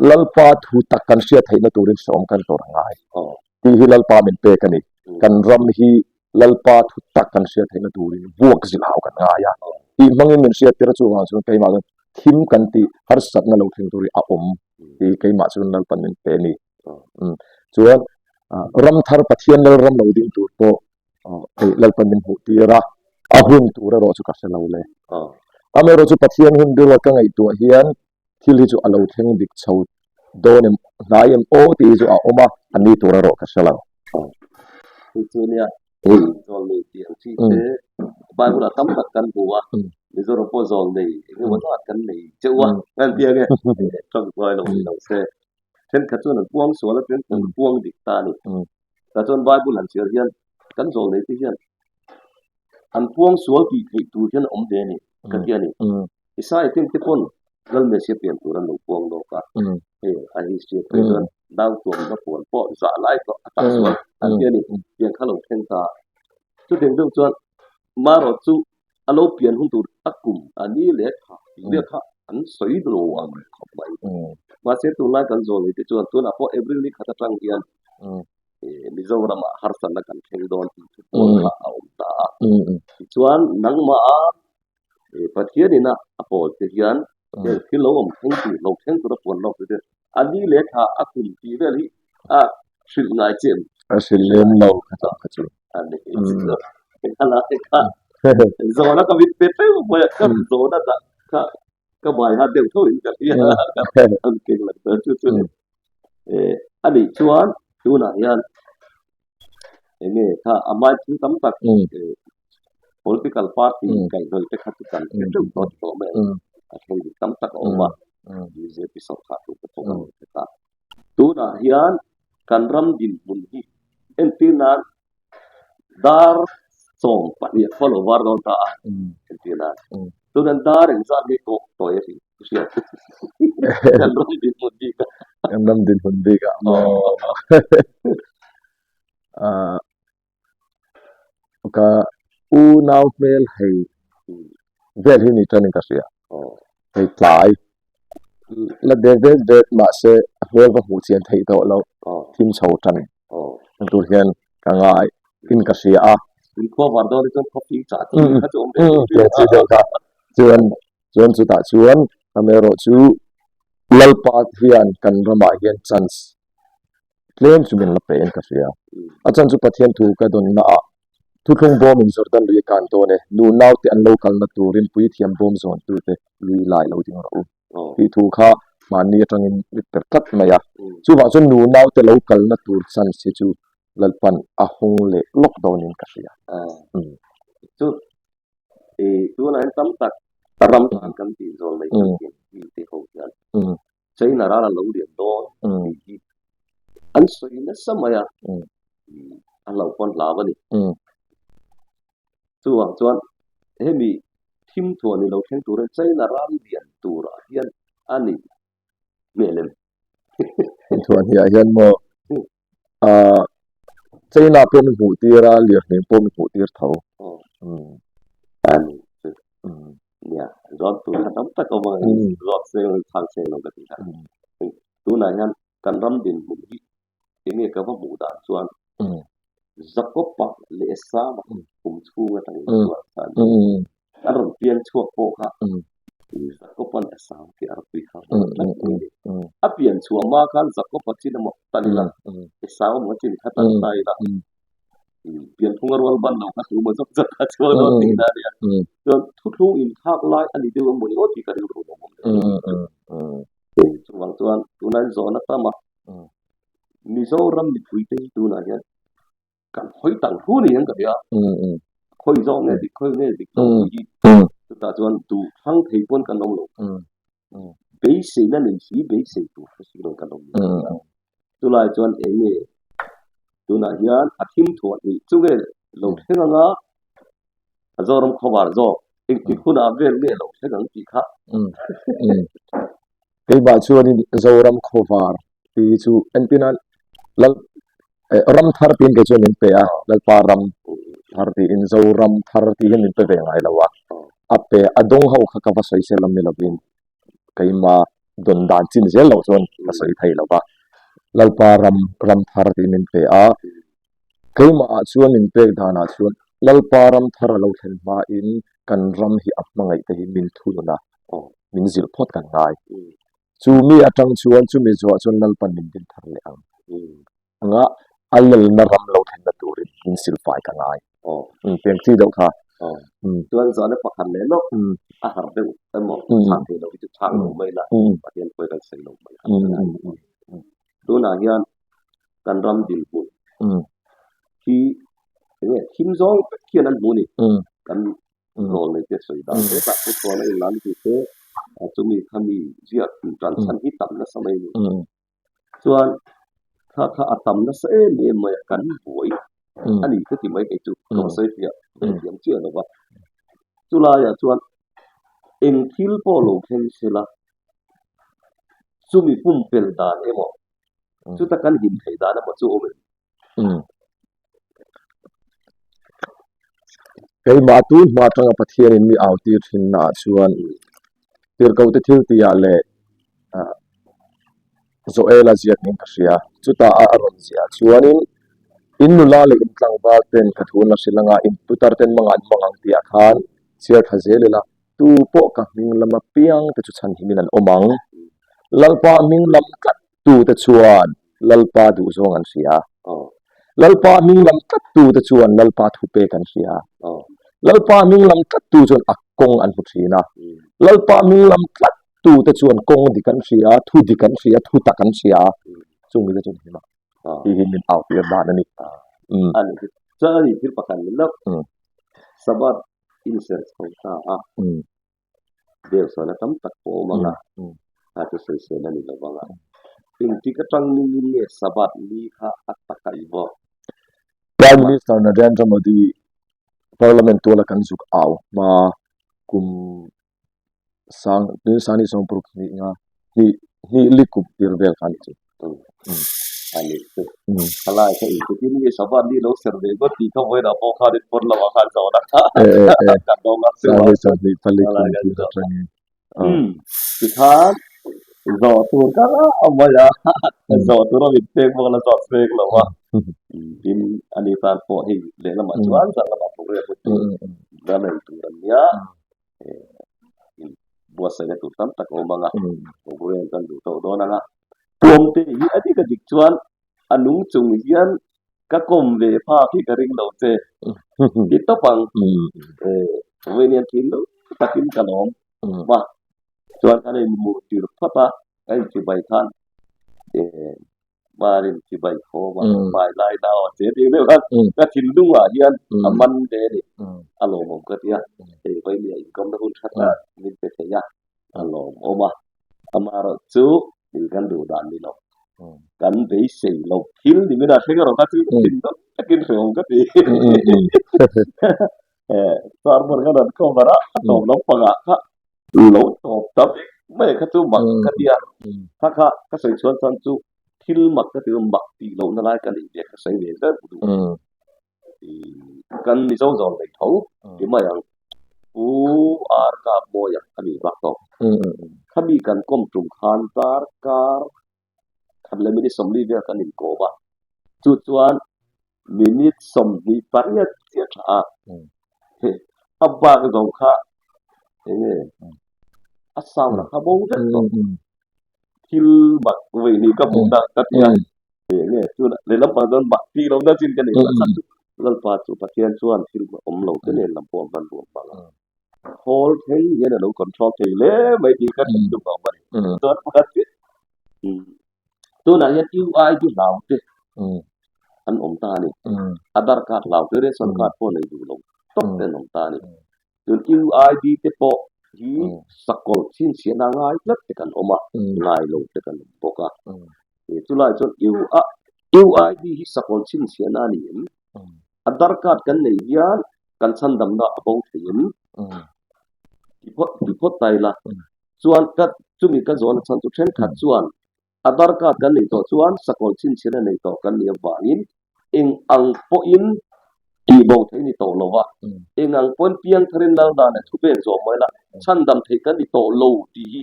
Lalpa thu tak kan hriat theihna turin hrehawm kan tawrh a ngai tih hi Lalpa min pek a ni. Kan ram hi Lalpa thu tak kan hriat theihna turin vuak zilh hau kan ngai a tih hmangin min hriat tir a, chuvang chuan keimah chuan thim kan tih harsatna lo thleng tur hi a awm tih hi keimah chuan Lalpan min pe a ni. Chuan ram thar Pathian Lalram lo ding tur pawh hei Lalpan min hmuh tir a, a hun tur erawh chu ka hre lo le. Amaherawh chu Pathian hun rilru ka ngaihtuah hian thil hi chu a lo thleng dik chho dawn em hnai em aw tih hi chu a awm a, a ni tur erawh ka hre lo. Hei chu nia, hei zawlnei tih ang chi te Bible ah tam tak kan hmu a, Mizoram pawh zawlnei eng emaw zat kan nei cheuh a, kan ti ange, tawngtuai lo ni lo se, thenkhat chuan an puang sual a, thenkhat an puang dik ta a ni. Tah chuan Bible han chhiar hian kan zawlnei te hian an puang sual tih theih tur hian a awm ve a ni ka ti a ni. Isaiah te te pawn Lal Messia pian tur an lo puang lawk a, hei a history a phei chuan nau tuamna puan pawh zah lai pawh a tah sual an ti a ni, pian kha lo thleng ta. Chutiang deuh chuan marawh chu a lo pian hun tur a kum a ni leh tha tih vel kha an sawi lo ang reng khawp mai. Mahse tunlai kan zawlnei te chuan tunah pawh April ni khat atang hian Mizoram ah harsatna kan thleng dawn tih thu pawl kha a awm ta a. Tichuan nangmah a Pathian ina a pawl te hian heng thil lo awm thleng tur lo thleng tur a puan lawk te a ni leh tha a kum tih vel hi a hrilh ngai che em? A hrilh lem lo kha chu kha chu. A ni kha zawhna ka mit pe teuh mai a ka zawhna dah kha ka bai ha deuh tho in ka hria an keng lang ta chu chu a nih chuan tunah hian enge kha a hmai thil tam tak political party kaihhnawih te kha chu kan hre teuh tawh tawh mai a thleng dik tam tak a awm a BJP sawrkar tur te pawh kan hre ta tunah hian kan ram dinhmun hi entir nan dar 12 khaw lo var dawn ta a entir nan tunan dar engzat nge tawh tawh e hriat kan ram dinhmun bik a kan ram dinhmun bik a ah ka unau hmel hei vel hi ni tanin ka hria hei tlai la det det det mahse a hmel va hmuh chian theih tawh loh thim chho tan ang tur hian ka ngai in ka hria a. Chuan chuan chutah chuan amaherawh chu Lalpa hian kan ramah hian chance tlem chu min la pe in ka hria. A chan chu Pathian thu ka dawnna ah thuthlung bawm in Jordan lui a kan dawn e, nu nau te an lo kalna turin puithiam bawm zawn tu te lui lai lo ding rawh u tih thu kha mahni atangin mi per tlat mai a. Chuvang chuan nu nau te lo kalna tur chance hi chu Lalpan a hawng leh lawk dawn in ka hria. Chu tunah hian tam tak ram tan kan tih zawl mai kan tih mite ho hian China ral an lo lian dawn tih hi an sawi nasa mai a, a hlauh pawn hlau a ni. Chuvang chuan hemi thim thuah ni lo thleng turin China ral lian turah hian a ni hmel em? Thim thuah hniah hian maw China pawh min hmuh tir a, lirhnêm pawh min hmuh tir tho. A ni chu. Nia, zawt tur kha tam tak awm a, zawt seng lo chhang seng lo ka ti kha. Tunah hian kan ram dinhmun hi enge ka va hmuh dan chuan Jakob-a leh Esau-a kum chhung atangin chuan khan an rawn piang chhuak pawh kha Jakob-a'n Esau khi a ropui kha a rawn tlat mai a ni. A pian chhuah hma khan Jakob-a chin emaw tan ila, Esau emaw chin kha tan ta ila, pianphung a rual ban lo kha tu maw zawk zawk kha chhuak dawn tih na a nia. Chuan thuthlung inthlak lai a ni deuh emaw ni aw tih ka rilru lo awm deuh. Chuvang chuan tunah hian zawhna tam a, Mizoram mipuite hi tunah hian kan hawi tang hu ni ang ka ti a, khawi zawk nge dik khawi nge dik lo tih hi chutah chuan duh thlang thei pawn kan awm lo. Beiseina nei si beisei tur hre si lo kan awm ni ang ka ti a. Chulai chuan eng nge tunah hian a thim thuah hnih chu nge lo thleng anga a Zoram khawvar zawk engtik hunah vel nge lo thleng ang tih kha. Keimah chuanin Zoram khawvar tih hi chu entin a lal ram thar tiin kei chuan min pe a, Lalpa ram thar tiin Zoram thar tih hian min pe ve ngai lo a. A pe a dawng ho kha ka va sawi sel lam ni lovin keima dawn dan chin zel loh chuan ka sawi thei lo va. Lalpa ram ram thar tih min pe a, keimahah chuan min pek danah chuan Lalpa ram thar a lo thlen hmain kan ram hi a hmangaih te hi min thunun a, min zilh phawt kan ngai. Chu mi atang chuan chumi zuah chuan Lalpan min din thar leh ang. Anga a lalna ram lo thlenna turin min silfai ka ngai. Peng chi deuh kha. Chuan zahna pakhat leh lawk a har deuh emaw chhang thei lo hi chu chhang lo mai la, Pathian pawi kan sawi lo mai a. Tunah hian kan ram dinhmun hi enge thim zawng vek hian an hmu a ni. Kan zawl nei te sawi dan te tak pawh chuan a inlan tih te chumi khami ziak tan chhan hi tam nasa mai a ni. Chuan kha kha a tam nasa em em mai a, kan buai a ni ka ti mai thei chu ka sawi fiah ve thiam chiah lo va. Chulaiah chuan eng thil pawh lo thleng se la, chumi pumpelh dan emaw chuta kan him theih dan emaw chu awm em? Keimah tun hma atanga Pathianin mi au tir thinnaah chuan tirhkohte thil tihah leh Joela ziak niin ka hria. Chutah a rawn ziah chuanin in nula leh in tlangval ten ka thu an la hrilh anga in putar ten mangah an hmang ang tihah khan chhiar tha zel ila tu pawh ka hming lama piang te chu chhanhimin an awm ang. Lalpa hming lam tlat tute chuan Lalpa duhzawng an hria. Lalpa hming lam tlat tute chuan Lalpa thupek an hria. Lalpa hming lam tlat tu chuan a kawng an hmu thin a. Lalpa hming lam tlat tute chuan kawng dik an hria, thu dik an hria, thu tak an hria. Chung mite chuan him a. Hi hi min au tir dan a ni. Chuan a ni thil pakhat ni lo. Sabbath inserh chho ta a. Deuhsawna tam tak pawh awm ang a, a chu sawisel a ni lo vang a. Engtik atang ningin nge Sabbath ni kha a taka i vawk? Prime Minister Narendra Modi Parliament tuala kan zuk au hma kum sang sani sawmparuk hnih nga hnih hnih li kum tir vel kha a ni chu. A ni chu. Thalai kha engtikin nge Sabbath ni lo ser ve ngawt tih kha vawiinah pawh khan in pawn lamah khan zawhna kha kan dawng a Sani sawmhnih pali kum tir atangin. Tikhan zawh tur ka ngah mai a, zawh tur a min pek bawk a la zawt pek lo a. Tin, ani tan pawh hei lehlamah chuan zan lamah program hun tur la nei tur an nia. Buatsaihna tur tam tak a awm ang a, program kan duh tawh dawn ang a. Puamte hi a dik a dik chuan a nung chung hian ka kawm ve phak hi ka ring lo che ti tawp ang. Vawiin hian thin lo takin ka lawm va, chuan kan inhmuh tir phawt a, ka inchibai khan Mar in chibai khawm a, hmai lai nau a che tih deuh khan ka thinlungah hian a man ve a ni, a lawmawm ka ti a, hei vawiin inkawmna hun tha tak min pe thei a. a lawmawm a, amaherawh chu thil kan duh dan ni lo, kan beisei lo thil ni min a thleng erawh kha chu thin deuh takin hrehawm ka ti. Sermon kha rawn cover a, a tawp lo pangah kha lo tawp ta vek mai kha chu mak ka ti a, kha kha ka sawi chhuan chuan chu thil mak ka ti mak tih lohna lai ka neih ve ka sawi ve zeuh duh. Kan Mizo zawn nei tho ti mai ang. Pu Ar Kap Mawia a nih bak tawh. Khami kan kawm tum khan darkar khat leh minute 40 vel kan inkawm a. Chu chuan minute 28 chiah tha a. A bak zawng kha enge a sound a kha bo vek tawh. Thil mak vawi hnih ka hmuh na ka ti a. Enge chu lehlam pang chuan mah tih lohna chin ka nei a chhan chu Lalpa chu Pathian chuan thil awm lo te nen lam pawh a hman ruam vang a. Khawl thleng hian a lo control thei hle mai tih ka hriat duh vang a ni. Chuan pakhat chiah tunah hian UID hlau te an awm ta a ni. Aadhaar card hlau te ration card pawh nei duh lo tawp te an awm ta a ni. Tun UID te pawh hi sakawlh chhinchhiahna ngai tlat te kan awm a, ngai lo te kan awm bawk a. Chulai chuan UID hi sakawlh chhinchhiahna a ni em? Aadhaar card kan nei hian kan chhandamna a bo thei em? Ti phawt ta ila. Chuan ka chumi ka zawhna chhan chu thenkhat chuan Aadhaar card kan neih tawh chuan sakawlh chhinchhiahna nei tawh kan nih avangin eng ang pawhin tihbo theih a ni tawh lo a. Eng ang pawn piang tharin lal dan leh thupek zawm mai la, chhandam theih kan ni tawh lo tih hi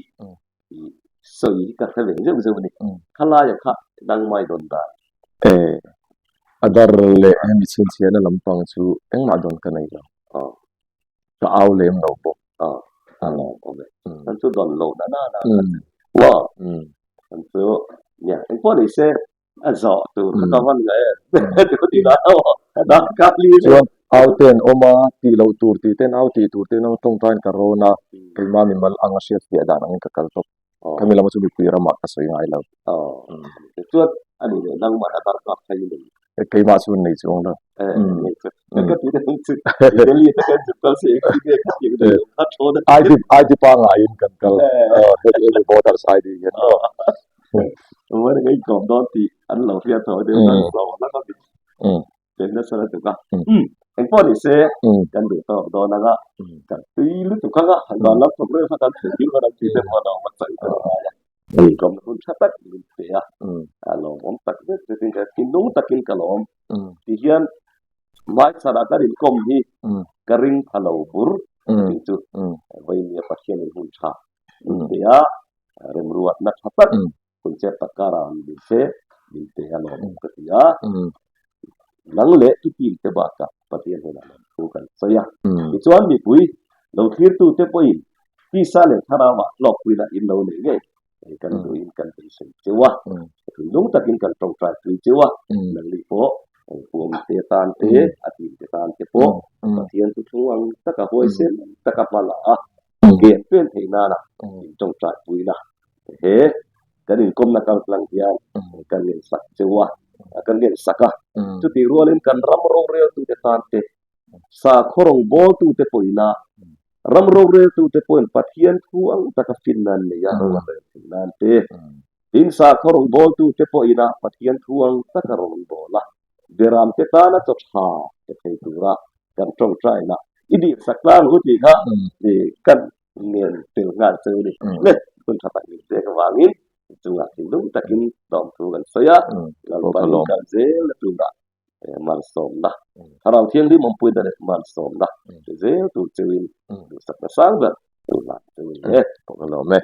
sawi hi ka hre ve zeuh zeuh a ni. Khalaia kha nangmah i dawn dan. A dar leh hemi chhinchhiahna lampang chu engmah dawn ka nei lo. Ka au lem lo bawk. Kan chu dawn lo na na na. Wow. Kan chu nia engpawh ni se a zawh tur kha ka van ngaih em ti ti la da ka li chuan au te an awm a tih loh tur tih ten au tih tur ten tawngtain ka rawn a keimah mimal anga hriat fiah dan angin ka kal tawp khami lama chu mipui ramah ka sawi ngai lo chuan ani leh nangmah a dar kap thei nei keimah chu nei chuang lo ID ID pangaiin kan kal heti voters ID hian Where ngai kawm dawn tih an lo hriat tho deuh kan zo la ka pen nasa lutuk a. Eng pawh ni se kan duh tawk dawn anga kan tui lutuk anga zan lam thawk reuh kha kan thei thil kan tih te pawh a lo va chai ta ngai a. Kawmna hun tha tak min pe a, a lawmawm tak zet zetin ka thinlung takin ka lawm. Tihian hmaichhanah kan inkawm hi ka ring pha lo bur tih chu Vawimia Pathianin hun tha min pe a. Remruatna tha tak hun chet tak karah an min se min pe a lawm ka ti a. Nang leh i team te bakah Pathian hnenah lawm thu kan sawi a. Tichuan mipui lo thlirtute pawhin tisa leh thlarauah hlawkpuina in lo nei ngei kan duhin kan beisei cheu a. Thinlung takin kan tawngtai pui cheu a. Nangni pawh puam te tan te a team te tan te pawh Pathian chu thlung ang taka huaisen taka hma la a. Ke an pen theih nana in tawngtai puina he kan inkawmna kal tlang hian kan ngensak cheu a, kan ngensak a. Chutih rualin kan ram roreltute tan te, sakhaw rawngbawltute pawhina ram roreltute pawhin Pathian thu ang taka finna an nei a, ro an rel theih nan te, tin sakhaw rawngbawltute pawhina Pathian thu ang taka rawn bawl a, Beramte tana chaw tha pe thei tura kan tawngtaina i dihsak tlang hu tih kha kan ngen tel nghal chu a ni. Le, hun tha tak min pek avangin chungah thinlung takin lawmthu kan sawi a, Lalpa in kal zel na turah malsawmna, Thlarau Thianghlim awmpuina leh malsawmna pe zel tur cheuin duhsakna sang ber hlan cheu a ni e. Ka lawm e.